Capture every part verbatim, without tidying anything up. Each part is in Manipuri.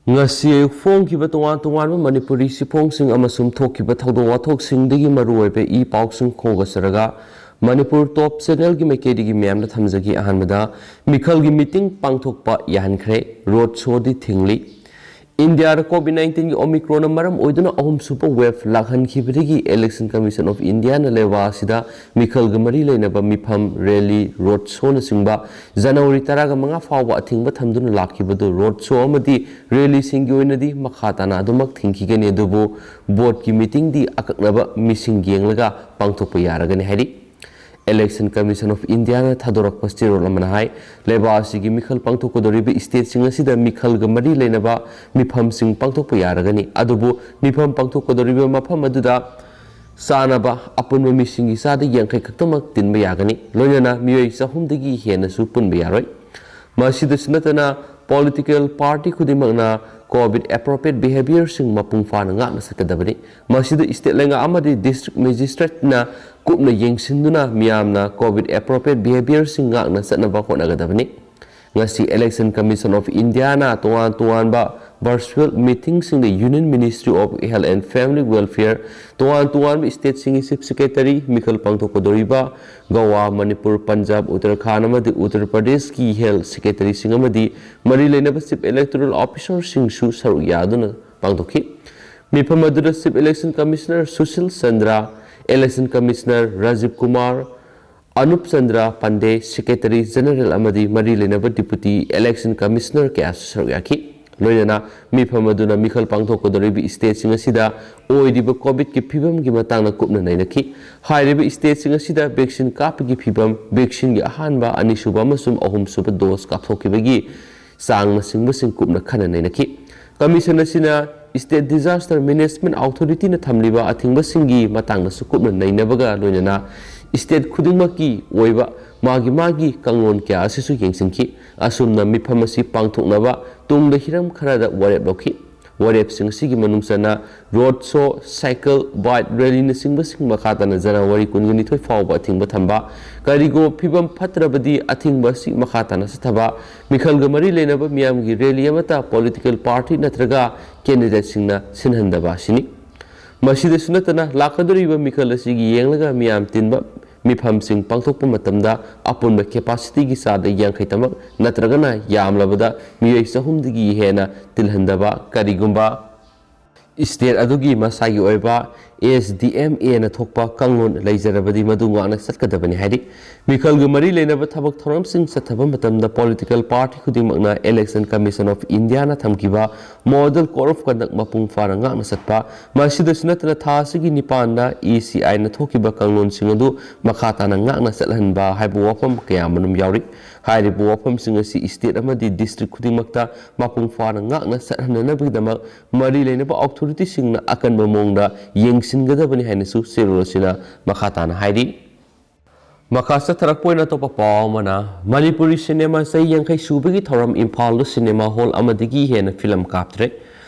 ꯉꯁꯤ ꯑꯌꯨꯛ ꯐꯣꯡꯈꯤꯕ ꯇꯣꯉꯥꯟ ꯇꯣꯉꯥꯟꯕ ꯃꯅꯤꯄꯨꯔꯤ ꯆꯦꯐꯣꯡꯁꯤꯡ ꯑꯃꯁꯨꯡ ꯊꯣꯛꯈꯤꯕ ꯊꯧꯗꯣꯛ ꯋꯥꯊꯣꯛꯁꯤꯡꯗꯒꯤ ꯃꯔꯨꯑꯣꯏꯕ ꯏ ꯄꯥꯎꯁꯤꯡ ꯈꯣꯝꯒꯠꯆꯔꯒ ꯃꯅꯤꯄꯨꯔ ꯇꯣꯞ ꯆꯦꯅꯦꯜꯒꯤ ꯃꯥꯏꯀꯩꯗꯒꯤ ꯃꯌꯥꯝꯗ ꯊꯝꯖꯒꯦ꯫ ꯑꯍꯥꯟꯕꯗ, ꯃꯤꯈꯜꯒꯤ ꯃꯤꯇꯤꯡ ꯄꯥꯡꯊꯣꯛꯄ ꯌꯥꯍꯟꯈ꯭ꯔꯦ, ꯔꯣꯗ ꯁꯣꯗꯤ ꯊꯤꯡꯂꯤ꯫ ꯏꯟꯗꯤꯌꯥꯗ ꯀꯣꯚꯤꯗ ꯅꯥꯏꯟꯇꯤꯟꯒꯤ ꯑꯣꯃꯤꯀ꯭ꯔꯣꯟꯅ ꯃꯔꯝ ꯑꯣꯏꯗꯨꯅ ꯑꯍꯨꯝꯁꯨꯕ ꯋꯦꯚ ꯂꯥꯛꯍꯟꯈꯤꯕꯗꯒꯤ Election Commission of Indiaꯅ ꯂꯩꯕꯥꯛ ꯑꯁꯤꯗ ꯃꯤꯈꯜꯒ ꯃꯔꯤ ꯂꯩꯅꯕ ꯃꯤꯐꯝ, ꯔꯦꯂꯤ, ꯔꯣꯗ ꯁꯣꯅꯆꯤꯡꯕ ꯖꯅꯋꯥꯔꯤ ꯇꯔꯥꯒ ꯃꯉꯥ ꯐꯥꯎꯕ ꯑꯊꯤꯡꯕ ꯊꯝꯗꯨꯅ ꯂꯥꯛꯈꯤꯕꯗꯨ ꯔꯣꯗ ꯁꯣ ꯑꯃꯗꯤ ꯔꯦꯂꯤꯁꯤꯡꯒꯤ ꯑꯣꯏꯅꯗꯤ ꯃꯈꯥ ꯇꯥꯅ ꯑꯗꯨꯃꯛ ꯊꯤꯡꯈꯤꯒꯅꯤ, ꯑꯗꯨꯕꯨ ꯕꯣꯔꯗꯀꯤ ꯃꯤꯇꯤꯡꯗꯤ ꯑꯀꯛꯅꯕ ꯃꯤꯁꯤꯡ ꯌꯦꯡꯂꯒ ꯄꯥꯡꯊꯣꯛꯄ ꯌꯥꯔꯒꯅꯤ ꯍꯥꯏꯔꯤ꯫ Election Commission of Indiaꯅ ꯊꯥꯗꯣꯔꯛꯄ ꯆꯦꯔꯣꯜ ꯑꯃꯅ ꯍꯥꯏ, ꯂꯩꯕꯥꯛ ꯑꯁꯤꯒꯤ ꯃꯤꯈꯜ ꯄꯥꯡꯊꯣꯛꯀꯗꯧꯔꯤꯕ ꯁ꯭ꯇꯦꯠꯁꯤꯡ ꯑꯁꯤꯗ ꯃꯤꯈꯜꯒ ꯃꯔꯤ ꯂꯩꯅꯕ ꯃꯤꯐꯝꯁꯤꯡ ꯄꯥꯡꯊꯣꯛꯄ ꯌꯥꯔꯒꯅꯤ, ꯑꯗꯨꯕꯨ ꯃꯤꯐꯝ ꯄꯥꯡꯊꯣꯛꯀꯗꯧꯔꯤꯕ ꯃꯐꯝ ꯑꯗꯨꯗ ꯆꯥꯅꯕ ꯑꯄꯨꯟꯕ ꯃꯤꯁꯤꯡꯒꯤ ꯆꯥꯗ ꯌꯥꯡꯈꯩ ꯈꯛꯇꯃꯛ ꯇꯤꯟꯕ ꯌꯥꯒꯅꯤ, ꯂꯣꯏꯅꯅ ꯃꯤꯑꯣꯏ ꯆꯍꯨꯝꯗꯒꯤ ꯍꯦꯟꯅꯁꯨ ꯄꯨꯟꯕ ꯌꯥꯔꯣꯏ꯫ ꯃꯁꯤꯗꯁꯨ ꯅꯠꯇꯅ, ꯄꯣꯂꯤꯇꯤꯀꯦꯜ ꯄꯥꯔꯇꯤ ꯈꯨꯗꯤꯡꯃꯛꯅ ꯀꯣꯚꯤꯗ ꯑꯦꯄ꯭ꯔꯣꯄ꯭ꯔꯤꯌꯦꯠ ꯕꯤꯍꯦꯕꯤꯌꯔꯁꯤꯡ ꯃꯄꯨꯡ ꯐꯥꯅ ꯉꯥꯛꯅ ꯆꯠꯀꯗꯕꯅꯤ꯫ ꯃꯁꯤꯗ ꯁ꯭ꯇꯦꯠ ꯂꯩꯉꯥꯛ ꯑꯃꯗꯤ ꯗꯤꯁꯇ꯭ꯔꯤꯛ ꯃꯦꯖꯤꯁꯇ꯭ꯔꯦꯠꯅ ꯀꯨꯞꯅ ꯌꯦꯡꯁꯤꯟꯗꯨꯅ ꯃꯤꯌꯥꯝꯅ ꯀꯣꯚꯤꯗ ꯑꯦꯄ꯭ꯔꯣꯄ꯭ꯔꯤꯌꯦꯠ ꯕꯤꯍꯦꯕꯤꯌꯔꯁꯤꯡ ꯉꯥꯛꯅ ꯆꯠꯅꯕ ꯍꯣꯠꯅꯒꯗꯕꯅꯤ꯫ ꯉꯁꯤ Election Commission of Indiaꯅ ꯇꯣꯉꯥꯟ ꯇꯣꯉꯥꯟꯕ virtual ꯃꯤꯇꯤꯡꯁꯤꯡꯗ Union Ministry of Health and Family Welfare, ꯇꯣꯉꯥꯟ ꯇꯣꯉꯥꯟꯕ ꯁ꯭ꯇꯦꯠꯁꯤꯡꯒꯤ ꯆꯤꯐ ꯁꯦꯀ꯭ꯔꯦꯇꯔꯤ, ꯃꯤꯈꯜ ꯄꯥꯡꯊꯣꯛꯀꯗꯧꯔꯤꯕ ꯒꯋꯥ, ꯃꯅꯤꯄꯨꯔ, ꯄꯟꯖꯥꯕ, ꯎꯠꯇꯔꯈꯥꯟꯗ ꯑꯃꯗꯤ ꯎꯠꯇꯔ ꯄ꯭ꯔꯗꯦꯁꯀꯤ ꯍꯦꯜꯊ ꯁꯦꯀ꯭ꯔꯦꯇꯔꯤꯁꯤꯡ ꯑꯃꯗꯤ ꯃꯔꯤ ꯂꯩꯅꯕ ꯆꯤꯐ ꯏꯂꯦꯛꯇꯣꯔꯦꯜ ꯑꯣꯐꯤꯁꯔꯁꯤꯡꯁꯨ ꯁꯔꯨꯛ ꯌꯥꯗꯨꯅ ꯄꯥꯡꯊꯣꯛꯈꯤ꯫ ꯃꯤꯐꯝ ꯑꯗꯨꯗ Chief Election Commissioner Sushil Chandra, Election Commissioner Rajiv Kumar, Anup Chandra Pandey, secretary general ꯑꯃꯗꯤ ꯃꯔꯤ ꯂꯩꯅꯕ ꯗꯤꯄꯨꯇꯤ ꯏꯂꯦꯛꯁꯟ ꯀꯃꯤꯁꯅꯔ ꯀꯌꯥꯁꯨ ꯁꯔꯨꯛ ꯌꯥꯈꯤ꯫ ꯂꯣꯏꯅꯅ ꯃꯤꯐꯝ ꯑꯗꯨꯅ ꯃꯤꯈꯜ ꯄꯥꯡꯊꯣꯛꯀꯗꯧꯔꯤꯕ ꯁ꯭ꯇꯦꯠꯁꯤꯡ ꯑꯁꯤꯗ ꯑꯣꯏꯔꯤꯕ ꯀꯣꯚꯤꯗꯀꯤ ꯐꯤꯕꯝꯒꯤ ꯃꯇꯥꯡꯗ ꯀꯨꯞꯅ ꯅꯩꯅꯈꯤ꯫ ꯍꯥꯏꯔꯤꯕ ꯁ꯭ꯇꯦꯠꯁꯤꯡ ꯑꯁꯤꯗ ꯚꯦꯛꯁꯤꯟ ꯀꯥꯞꯄꯒꯤ ꯐꯤꯕꯝ, ꯚꯦꯛꯁꯤꯟꯒꯤ ꯑꯍꯥꯟꯕ, ꯑꯅꯤꯁꯨꯕ ꯑꯃꯁꯨꯡ ꯑꯍꯨꯝꯁꯨꯕ ꯗꯣꯁ ꯀꯥꯞꯊꯣꯛꯈꯤꯕꯒꯤ ꯆꯥꯡꯅꯆꯤꯡꯕꯁꯤꯡ ꯀꯨꯞꯅ ꯈꯟꯅ ꯅꯩꯅꯈꯤ꯫ ꯀꯃꯤꯁꯟ ꯑꯁꯤꯅ ꯁ꯭ꯇꯦꯠ ꯗꯤꯖꯥꯁꯇꯔ ꯃꯦꯅꯦꯖꯃꯦꯟꯠ ꯑꯣꯊꯣꯔꯤꯇꯤꯅ ꯊꯝꯂꯤꯕ ꯑꯊꯤꯡꯕꯁꯤꯡꯒꯤ ꯃꯇꯥꯡꯗꯁꯨ ꯀꯨꯞꯅ ꯅꯩꯅꯕꯒ ꯂꯣꯏꯅꯅ ꯁ꯭ꯇꯦꯠ ꯈꯨꯗꯤꯡꯃꯛꯀꯤ ꯑꯣꯏꯕ ꯃꯥꯒꯤ ꯃꯥꯒꯤ ꯀꯥꯡꯂꯣꯟ ꯀꯌꯥ ꯑꯁꯤꯁꯨ ꯌꯦꯡꯁꯤꯟꯈꯤ꯫ ꯑꯁꯨꯝꯅ ꯃꯤꯐꯝ ꯑꯁꯤ ꯄꯥꯡꯊꯣꯛꯅꯕ ꯇꯨꯡꯗ ꯍꯤꯔꯝ ꯈꯔꯗ ꯋꯥꯔꯦꯞ ꯂꯧꯈꯤ꯫ ꯋꯥꯔꯦꯞꯁꯤꯡ ꯑꯁꯤꯒꯤ ꯃꯅꯨꯡ ꯆꯟꯅ ꯔꯣꯗ ꯁꯣ, ꯁꯥꯏꯀꯜ, ꯕꯥꯏꯛ ꯔꯦꯂꯤꯅꯆꯤꯡꯕꯁꯤꯡ ꯃꯈꯥ ꯇꯥꯅ ꯖꯅꯋꯥꯔꯤ ꯀꯨꯟꯒ ꯅꯤꯊꯣꯏ ꯐꯥꯎꯕ ꯑꯊꯤꯡꯕ ꯊꯝꯕ, ꯀꯔꯤꯒꯨꯝꯕ ꯐꯤꯕꯝ ꯐꯠꯇ꯭ꯔꯕꯗꯤ ꯑꯊꯤꯡꯕ ꯑꯁꯤ ꯃꯈꯥ ꯇꯥꯅ ꯆꯠꯊꯕ, ꯃꯤꯈꯜꯒ ꯃꯔꯤ ꯂꯩꯅꯕ ꯃꯤꯌꯥꯝꯒꯤ ꯔꯦꯂꯤ ꯑꯃꯠꯇ ꯄꯣꯂꯤꯇꯤꯀꯦꯜ ꯄꯥꯔꯇꯤ ꯅꯠꯇ꯭ꯔꯒ ꯀꯦꯟꯗꯤꯗꯦꯠꯁꯤꯡꯅ ꯁꯤꯟꯍꯟꯗꯕ ꯑꯁꯤꯅꯤ꯫ ꯃꯁꯤꯗꯁꯨ ꯅꯠꯇꯅ, ꯂꯥꯛꯀꯗꯧꯔꯤꯕ ꯃꯤꯈꯜ ꯑꯁꯤꯒꯤ ꯌꯦꯡꯂꯒ ꯃꯤꯌꯥꯝ ꯇꯤꯟꯕ ꯃꯤꯐꯝꯁꯤꯡ ꯄꯥꯡꯊꯣꯛꯄ ꯃꯇꯝꯗ ꯑꯄꯨꯟꯕ ꯀꯦꯄꯥꯁꯤꯇꯤꯒꯤ ꯆꯥꯗ ꯌꯥꯡꯈꯩ ꯇꯃꯛ ꯅꯠꯇ꯭ꯔꯒꯅ ꯌꯥꯝꯂꯕꯗ ꯃꯤꯑꯣꯏ ꯆꯍꯨꯝꯗꯒꯤ ꯍꯦꯟꯅ ꯇꯤꯜꯍꯟꯗꯕ, ꯀꯔꯤꯒꯨꯝꯕ ꯁ꯭ꯇꯦꯠ ꯑꯗꯨꯒꯤ ꯃꯁꯥꯒꯤ ꯑꯣꯏꯕ ꯑꯦꯁ ꯗꯤ ꯑꯦꯝ ꯑꯦꯅ ꯊꯣꯛꯄ ꯀꯥꯡꯂꯣꯟ ꯂꯩꯖꯔꯕꯗꯤ ꯃꯗꯨ ꯉꯥꯛꯅ ꯆꯠꯀꯗꯕꯅꯤ ꯍꯥꯏꯔꯤ꯫ ꯃꯤꯈꯜꯒ ꯃꯔꯤ ꯂꯩꯅꯕ ꯊꯕꯛ ꯊꯧꯔꯝꯁꯤꯡ ꯆꯠꯊꯕ ꯃꯇꯝꯗ ꯄꯣꯂꯤꯇꯤꯀꯦꯜ ꯄꯥꯔꯇꯤ ꯈꯨꯗꯤꯡꯃꯛꯅ Election Commission of Indiaꯅ ꯊꯝꯈꯤꯕ Model Code of Conduct ꯃꯄꯨꯡ ꯐꯥꯅ ꯉꯥꯛꯅ ꯆꯠꯄ, ꯃꯁꯤꯗꯁꯨ ꯅꯠꯇꯅ ꯊꯥ ꯑꯁꯤꯒꯤ ꯅꯤꯄꯥꯟꯗ ꯏ ꯁꯤ ꯑꯥꯏꯅ ꯊꯣꯛꯈꯤꯕ ꯀꯥꯡꯂꯣꯟꯁꯤꯡ ꯑꯗꯨ ꯃꯈꯥ ꯇꯥꯅ ꯉꯥꯛꯅ ꯆꯠꯍꯟꯕ ꯍꯥꯏꯕ ꯋꯥꯐꯝ ꯀꯌꯥ ꯑꯃꯔꯣꯝ ꯌꯥꯎꯔꯤ꯫ ꯍꯥꯏꯔꯤꯕ ꯋꯥꯐꯝꯁꯤꯡ ꯑꯁꯤ ꯁ꯭ꯇꯦꯠ ꯑꯃꯗꯤ ꯗꯤꯁꯇ꯭ꯔꯤꯛ ꯈꯨꯗꯤꯡꯃꯛꯇ ꯃꯄꯨꯡ ꯐꯥꯅ ꯉꯥꯛꯅ ꯆꯠꯍꯟꯅꯅꯕꯒꯤꯗꯃꯛ ꯃꯔꯤ ꯂꯩꯅꯕ ꯑꯣꯊꯣꯔꯤꯇꯤꯁꯤꯡꯅ ꯑꯀꯟꯕ ꯃꯑꯣꯡꯗ ꯌꯦꯡꯁꯤꯟꯒꯗꯕꯅꯤ ꯍꯥꯏꯅꯁꯨ ꯆꯦꯔꯣꯜ ꯑꯁꯤꯅ ꯃꯈꯥ ꯇꯥꯅ ꯍꯥꯏꯔꯤ꯫ ꯃꯈꯥ ꯆꯠꯊꯔꯛꯄ ꯑꯣꯏꯅ ꯑꯇꯣꯞꯄ ꯄꯥꯎ ꯑꯃꯅ, ꯃꯅꯤꯄꯨꯔꯤ ꯁꯤꯅꯦꯃꯥ ꯆꯍꯤ ꯌꯥꯡꯈꯩ ꯁꯨꯕꯒꯤ ꯊꯧꯔꯝ, ꯏꯝꯐꯥꯜꯗ ꯁꯤꯅꯦꯃꯥ ꯍꯣꯜ ꯑꯃꯗꯒꯤ ꯍꯦꯟꯅ ꯐꯤꯂꯝ ꯀꯥꯞꯇ꯭ꯔꯦ꯫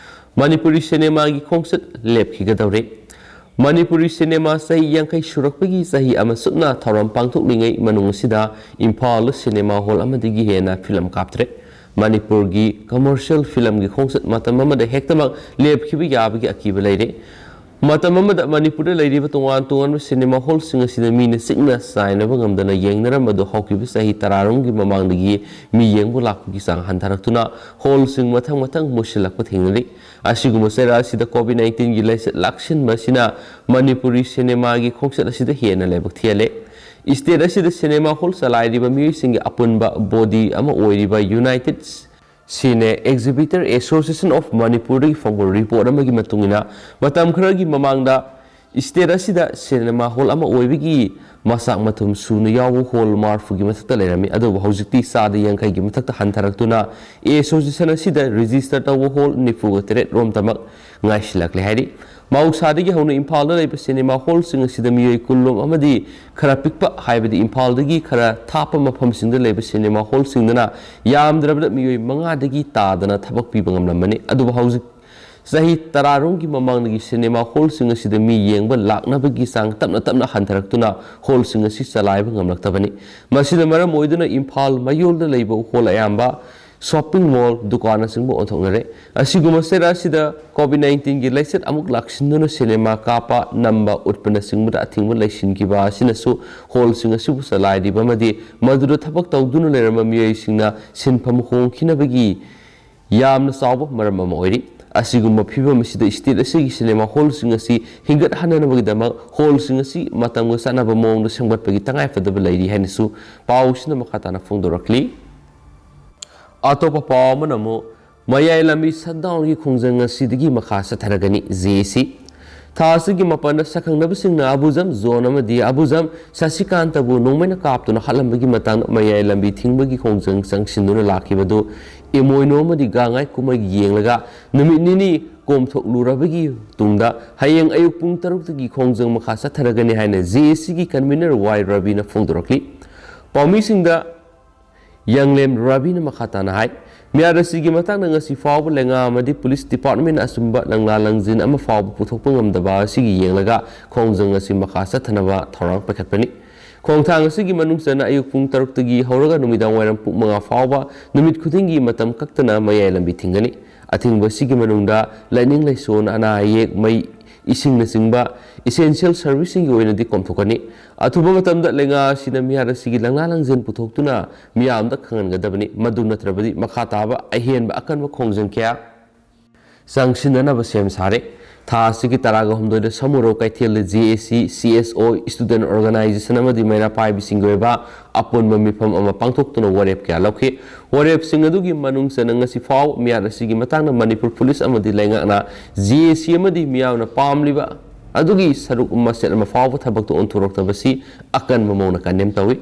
ꯃꯅꯤꯄꯨꯔꯤ ꯁꯤꯅꯦꯃꯥꯒꯤ ꯈꯣꯡꯆꯠ ꯂꯦꯞꯈꯤꯒꯗꯧꯔꯦ꯫ ꯃꯅꯤꯄꯨꯔꯤ ꯁꯤꯅꯦꯃꯥ ꯆꯍꯤ ꯌꯥꯡꯈꯩ ꯁꯨꯔꯛꯄꯒꯤ ꯆꯍꯤ ꯑꯃ ꯆꯨꯞꯅ ꯊꯧꯔꯝ ꯄꯥꯡꯊꯣꯛꯂꯤꯉꯩ ꯃꯅꯨꯡ ꯑꯁꯤꯗ ꯏꯝꯐꯥꯜꯗ ꯁꯤꯅꯦꯃꯥ ꯍꯣꯜ ꯑꯃꯗꯒꯤ ꯍꯦꯟꯅ ꯐꯤꯂꯝ ꯀꯥꯞꯇ꯭ꯔꯦ꯫ ꯃꯅꯤꯄꯨꯔꯒꯤ ꯀꯃꯔꯁꯤꯌꯦꯜ ꯐꯤꯂꯝꯒꯤ ꯈꯣꯡꯆꯠ ꯃꯇꯝ ꯑꯃꯗ ꯍꯦꯛꯇꯃꯛ ꯂꯦꯞꯈꯤꯕ ꯌꯥꯕꯒꯤ ꯑꯀꯤꯕ ꯂꯩꯔꯦ꯫ ꯃꯇꯝ ꯑꯃꯗ ꯃꯅꯤꯄꯨꯔꯗ ꯂꯩꯔꯤꯕ ꯇꯣꯉꯥꯟ ꯇꯣꯉꯥꯟꯕ ꯁꯤꯅꯦꯃꯥ ꯍꯣꯜꯁꯤꯡ ꯑꯁꯤꯗ ꯃꯤꯅ ꯆꯤꯛꯅ ꯆꯥꯏꯅꯕ ꯉꯝꯗꯅ ꯌꯦꯡꯅꯔꯝꯕꯗꯨ ꯍꯧꯈꯤꯕ ꯆꯍꯤ ꯇꯔꯥꯔꯣꯝꯒꯤ ꯃꯃꯥꯡꯗꯒꯤ ꯃꯤ ꯌꯦꯡꯕ ꯂꯥꯛꯄꯒꯤ ꯆꯥꯡ ꯍꯟꯊꯔꯛꯇꯨꯅ ꯍꯣꯜꯁꯤꯡ ꯃꯊꯪ ꯃꯊꯪ ꯃꯨꯠꯁꯤꯜꯂꯛꯄ ꯊꯦꯡꯅꯔꯤ꯫ ꯑꯁꯤꯒꯨꯝꯕ ꯆꯩꯔꯥ ꯑꯁꯤꯗ ꯀꯣꯚꯤꯗ ꯅꯥꯏꯟꯇꯤꯟꯒꯤ ꯂꯥꯏꯆꯠ ꯂꯥꯛꯁꯤꯟꯕ ꯑꯁꯤꯅ ꯃꯅꯤꯄꯨꯔꯤ ꯁꯤꯅꯦꯃꯥꯒꯤ ꯈꯣꯡꯆꯠ ꯑꯁꯤꯗ ꯍꯦꯟꯅ ꯂꯥꯏꯕꯛ ꯊꯤꯍꯜꯂꯦ꯫ ꯁ꯭ꯇꯦꯠ ꯑꯁꯤꯗ ꯁꯤꯅꯦꯃꯥ ꯍꯣꯜ ꯆꯂꯥꯏꯔꯤꯕ ꯃꯤꯑꯣꯏꯁꯤꯡꯒꯤ ꯑꯄꯨꯟꯕ ꯕꯣꯗꯤ ꯑꯃ ꯑꯣꯏꯔꯤꯕ United Cine Exhibitor Association of ꯃꯅꯤꯄꯨꯔꯗꯒꯤ ꯐꯣꯡꯕ ꯔꯤꯄꯣꯔꯠ ꯑꯃꯒꯤ ꯃꯇꯨꯡ ꯏꯟꯅ, ꯃꯇꯝ ꯈꯔꯒꯤ ꯃꯃꯥꯡꯗ ꯁ꯭ꯇꯦꯠ ꯑꯁꯤꯗ ꯁꯤꯅꯦꯃꯥ ꯍꯣꯜ ꯑꯃ ꯑꯣꯏꯕꯒꯤ ꯃꯆꯥꯛ ꯃꯊꯨꯝ ꯁꯨꯅ ꯌꯥꯎꯕ ꯍꯣꯜ ꯃꯔꯤꯐꯨꯒꯤ ꯃꯊꯛꯇ ꯂꯩꯔꯝꯃꯤ꯫ ꯑꯗꯨꯕꯨ ꯍꯧꯖꯤꯛꯇꯤ ꯆꯥꯗ ꯌꯥꯡꯈꯩꯒꯤ ꯃꯊꯛꯇ ꯍꯟꯊꯔꯛꯇꯨꯅ ꯑꯦꯁꯣꯁꯤꯌꯦꯁꯟ ꯑꯁꯤꯗ ꯔꯦꯖꯤꯁꯇꯔ ꯇꯧꯕ ꯍꯣꯜ ꯅꯤꯐꯨꯒ ꯇꯔꯦꯠ ꯔꯣꯝꯇꯃꯛ ꯉꯥꯏꯁꯤꯜꯂꯛꯂꯦ ꯍꯥꯏꯔꯤ꯫ ꯃꯍꯧꯁꯥꯗꯒꯤ ꯍꯧꯅ ꯏꯝꯐꯥꯜꯗ ꯂꯩꯕ ꯁꯤꯅꯦꯃꯥ ꯍꯣꯜꯁꯤꯡ ꯑꯁꯤꯗ ꯃꯤꯑꯣꯏ ꯀꯨꯟ ꯔꯣꯝ ꯑꯃꯗꯤ ꯈꯔ ꯄꯤꯛꯄ, ꯍꯥꯏꯕꯗꯤ ꯏꯝꯐꯥꯜꯗꯒꯤ ꯈꯔ ꯊꯥꯞꯄ ꯃꯐꯝꯁꯤꯡꯗ ꯂꯩꯕ ꯁꯤꯅꯦꯃꯥ ꯍꯣꯜꯁꯤꯡꯗꯅ ꯌꯥꯝꯗ꯭ꯔꯕꯗ ꯃꯤꯑꯣꯏ ꯃꯉꯥꯗꯒꯤ ꯇꯥꯗꯅ ꯊꯕꯛ ꯄꯤꯕ ꯉꯝꯂꯝꯕꯅꯤ꯫ ꯑꯗꯨꯕꯨ ꯍꯧꯖꯤꯛ ꯆꯍꯤ ꯇꯔꯥꯔꯣꯝꯒꯤ ꯃꯃꯥꯡꯗꯒꯤ ꯁꯤꯅꯦꯃꯥ ꯍꯣꯜꯁꯤꯡ ꯑꯁꯤꯗ ꯃꯤ ꯌꯦꯡꯕ ꯂꯥꯛꯅꯕꯒꯤ ꯆꯥꯡ ꯇꯞꯅ ꯇꯞꯅ ꯍꯟꯊꯔꯛꯇꯨꯅ ꯍꯣꯜꯁꯤꯡ ꯑꯁꯤ ꯆꯂꯥꯏꯕ ꯉꯝꯂꯛꯇꯕꯅꯤ꯫ ꯃꯁꯤꯅ ꯃꯔꯝ ꯑꯣꯏꯗꯨꯅ ꯏꯝꯐꯥꯜ ꯃꯌꯣꯜꯗ ꯂꯩꯕ ꯍꯣꯜ ꯑꯌꯥꯝꯕ ꯁꯣꯞꯄꯤꯡ ꯃꯣꯜ, ꯗꯨꯀꯥꯟꯅꯆꯤꯡꯕ ꯑꯣꯟꯊꯣꯛꯅꯔꯦ꯫ ꯑꯁꯤꯒꯨꯝꯕ ꯆꯩꯔꯥ ꯑꯁꯤꯗ ꯀꯣꯚꯤꯗ ꯅꯥꯏꯟꯇꯤꯟꯒꯤ ꯂꯥꯏꯆꯠ ꯑꯃꯨꯛ ꯂꯥꯛꯁꯤꯟꯗꯨꯅ ꯁꯤꯅꯦꯃꯥ ꯀꯥꯞꯄ, ꯅꯝꯕ, ꯎꯠꯄꯅꯆꯤꯡꯕꯗ ꯑꯊꯤꯡꯕ ꯂꯩꯁꯤꯟꯈꯤꯕ ꯑꯁꯤꯅꯁꯨ ꯍꯣꯜꯁꯤꯡ ꯑꯁꯤꯕꯨ ꯆꯂꯥꯏꯔꯤꯕ ꯑꯃꯗꯤ ꯃꯗꯨꯗ ꯊꯕꯛ ꯇꯧꯗꯨꯅ ꯂꯩꯔꯝꯕ ꯃꯤꯑꯣꯏꯁꯤꯡꯅ ꯁꯤꯟꯐꯝ ꯍꯣꯡꯈꯤꯅꯕꯒꯤ ꯌꯥꯝꯅ ꯆꯥꯎꯕ ꯃꯔꯝ ꯑꯃ ꯑꯣꯏꯔꯤ꯫ ꯑꯁꯤꯒꯨꯝꯕ ꯐꯤꯕꯝ ꯑꯁꯤꯗ ꯁ꯭ꯇꯦꯠ ꯑꯁꯤꯒꯤ ꯁꯤꯅꯦꯃꯥ ꯍꯣꯜꯁꯤꯡ ꯑꯁꯤ ꯍꯤꯡꯒꯠꯍꯟꯅꯅꯕꯒꯤꯗꯃꯛ ꯍꯣꯜꯁꯤꯡ ꯑꯁꯤ ꯃꯇꯝꯒ ꯆꯥꯟꯅꯕ ꯃꯑꯣꯡꯗ ꯁꯦꯝꯒꯠꯄꯒꯤ ꯇꯉꯥꯏꯐꯗꯕ ꯂꯩꯔꯤ ꯍꯥꯏꯅꯁꯨ ꯄꯥꯎꯁꯤꯅ ꯃꯈꯥ ꯇꯥꯅ ꯐꯣꯡꯗꯣꯔꯛꯂꯤ꯫ ꯑꯇꯣꯞꯄ ꯄꯥꯎ ꯑꯃꯅ ꯑꯃꯨꯛ ꯃꯌꯥꯏ ꯂꯝꯕꯤ ꯁꯠꯗꯥꯎꯟꯒꯤ ꯈꯣꯡꯖꯪ ꯑꯁꯤꯗꯒꯤ ꯃꯈꯥ ꯆꯠꯊꯔꯒꯅꯤ, ꯖꯦ ꯑꯦ ꯁꯤ꯫ ꯊꯥ ꯑꯁꯤꯒꯤ ꯃꯥꯄꯟꯗ ꯁꯛꯈꯪꯅꯕꯁꯤꯡꯅ ꯑꯕꯨꯖꯝ ꯖꯣꯟ ꯑꯃꯗꯤ ꯑꯕꯨꯖꯝ ꯁꯁꯤꯀꯥꯟꯇꯕꯨ ꯅꯣꯡꯃꯩꯅ ꯀꯥꯞꯇꯨꯅ ꯍꯥꯠꯂꯝꯕꯒꯤ ꯃꯇꯥꯡꯗ ꯃꯌꯥꯏ ꯂꯝꯕꯤ ꯊꯤꯡꯕꯒꯤ ꯈꯣꯡꯖꯪ ꯆꯪꯁꯤꯟꯗꯨꯅ ꯂꯥꯛꯈꯤꯕꯗꯨ ꯏꯃꯣꯏꯅꯨ ꯑꯃꯗꯤ ꯒꯥꯡꯉꯥꯏ ꯀꯨꯝꯍꯩ ꯌꯦꯡꯂꯒ ꯅꯨꯃꯤꯠ ꯅꯤꯅꯤ ꯀꯣꯝꯊꯣꯛꯂꯨꯔꯕꯒꯤ ꯇꯨꯡꯗ ꯍꯌꯦꯡ ꯑꯌꯨꯛ ꯄꯨꯡ ꯇꯔꯨꯛꯇꯒꯤ ꯈꯣꯡꯖꯪ ꯃꯈꯥ ꯆꯠꯊꯔꯒꯅꯤ ꯍꯥꯏꯅ ꯖꯦ ꯑꯦ ꯁꯤꯒꯤ ꯀꯟꯚꯤꯅꯔ ꯋꯥꯏ ꯔꯕꯤꯅ ꯐꯣꯡꯗꯣꯔꯛꯂꯤ꯫ ꯄꯥꯎꯃꯤꯁꯤꯡꯗ ꯌꯥꯡꯂꯦꯝ ꯔꯕꯤꯅ ꯃꯈꯥ ꯇꯥꯅ ꯍꯥꯏ, ꯃꯤꯍꯥꯠ ꯑꯁꯤꯒꯤ ꯃꯇꯥꯡꯗ ꯉꯁꯤ ꯐꯥꯎꯕ ꯂꯩꯉꯥꯛ ꯑꯃꯗꯤ ꯄꯨꯂꯤꯁ ꯗꯤꯄꯥꯔꯠꯃꯦꯟꯅ ꯑꯆꯨꯝꯕ ꯂꯪꯂꯥ ꯂꯪꯖꯤꯟ ꯑꯃ ꯐꯥꯎꯕ ꯄꯨꯊꯣꯛꯄ ꯉꯝꯗꯕ ꯑꯁꯤꯒꯤ ꯌꯦꯡꯂꯒ ꯈꯣꯡꯖꯪ ꯑꯁꯤ ꯃꯈꯥ ꯆꯠꯊꯅꯕ ꯊꯧꯔꯥꯡ ꯄꯥꯏꯈꯠꯄꯅꯤ꯫ ꯈꯣꯡꯊꯥꯡ ꯑꯁꯤꯒꯤ ꯃꯅꯨꯡ ꯆꯟꯅ ꯑꯌꯨꯛ ꯄꯨꯡ ꯇꯔꯨꯛꯇꯒꯤ ꯍꯧꯔꯒ ꯅꯨꯃꯤꯗꯥꯡ ꯋꯥꯏꯔꯝ ꯄꯨꯡ ꯃꯉꯥ ꯐꯥꯎꯕ ꯅꯨꯃꯤꯠ ꯈꯨꯗꯤꯡꯒꯤ ꯃꯇꯝ ꯀꯛꯇꯅ ꯃꯌꯥꯏ ꯂꯝꯕꯤ ꯊꯤꯡꯒꯅꯤ꯫ ꯑꯊꯤꯡꯕ ꯑꯁꯤꯒꯤ ꯃꯅꯨꯡꯗ ꯂꯥꯏꯅꯤꯡ ꯂꯥꯏꯁꯣꯟ, ꯑꯅꯥ ꯑꯌꯦꯛ, ꯃꯩ, ꯏꯁꯤꯡꯅꯆꯤꯡꯕ essential serviceꯁꯤꯡꯒꯤ ꯑꯣꯏꯅꯗꯤ ꯀꯣꯝꯊꯣꯛꯀꯅꯤ꯫ ꯑꯊꯨꯕ ꯃꯇꯝꯗ ꯂꯩꯉꯥꯛ ꯑꯁꯤꯅ ꯃꯤꯍꯥꯠ ꯑꯁꯤꯒꯤ ꯂꯪꯂꯥ ꯂꯪꯖꯦꯜ ꯄꯨꯊꯣꯛꯇꯨꯅ ꯃꯤꯌꯥꯝꯗ ꯈꯪꯍꯟꯒꯗꯕꯅꯤ꯫ ꯃꯗꯨ ꯅꯠꯇ꯭ꯔꯕꯗꯤ ꯃꯈꯥ ꯇꯥꯕ ꯑꯍꯦꯟꯕ ꯑꯀꯟꯕ ꯈꯣꯡꯖꯪ ꯀꯌꯥ ꯆꯪꯁꯤꯟꯅꯅꯕ ꯁꯦꯝ ꯁꯥꯔꯦ꯫ ꯊꯥ ꯑꯁꯤꯒꯤ ꯇꯔꯥꯒ ꯍꯨꯝꯗꯣꯏꯗ ꯁꯃꯨꯔꯧ ꯀꯩꯊꯦꯜꯗ ꯖꯦ ꯑꯦ ꯁꯤ, ꯁꯤ ꯑꯦꯁ ꯑꯣ, student organization ꯑꯃꯗꯤ ꯃꯩꯔꯥ ꯄꯥꯏꯕꯤꯁꯤꯡꯒꯤ ꯑꯣꯏꯕ ꯑꯄꯨꯟꯕ ꯃꯤꯐꯝ ꯑꯃ ꯄꯥꯡꯊꯣꯛꯇꯨꯅ ꯋꯥꯔꯦꯞ ꯀꯌꯥ ꯂꯧꯈꯤ꯫ ꯋꯥꯔꯦꯞꯁꯤꯡ ꯑꯗꯨꯒꯤ ꯃꯅꯨꯡ ꯆꯟꯅ ꯉꯁꯤ ꯐꯥꯎꯕ ꯃꯤꯍꯥꯠ ꯑꯁꯤꯒꯤ ꯃꯇꯥꯡꯗ ꯃꯅꯤꯄꯨꯔ ꯄꯨꯂꯤꯁ ꯑꯃꯗꯤ ꯂꯩꯉꯥꯛꯅ ꯖꯦ ꯑꯦ ꯁꯤ ꯑꯃꯗꯤ ꯃꯤꯌꯥꯝꯅ ꯄꯥꯝꯂꯤꯕ ꯑꯗꯨꯒꯤ ꯁꯔꯨꯛ ꯃꯆꯦꯠ ꯑꯃ ꯐꯥꯎꯕ ꯊꯕꯛꯇ ꯑꯣꯟꯊꯣꯔꯛꯇꯕꯁꯤ ꯑꯀꯟꯕ ꯃꯑꯣꯡꯗ ꯀꯟꯗꯦꯝ ꯇꯧꯏ꯫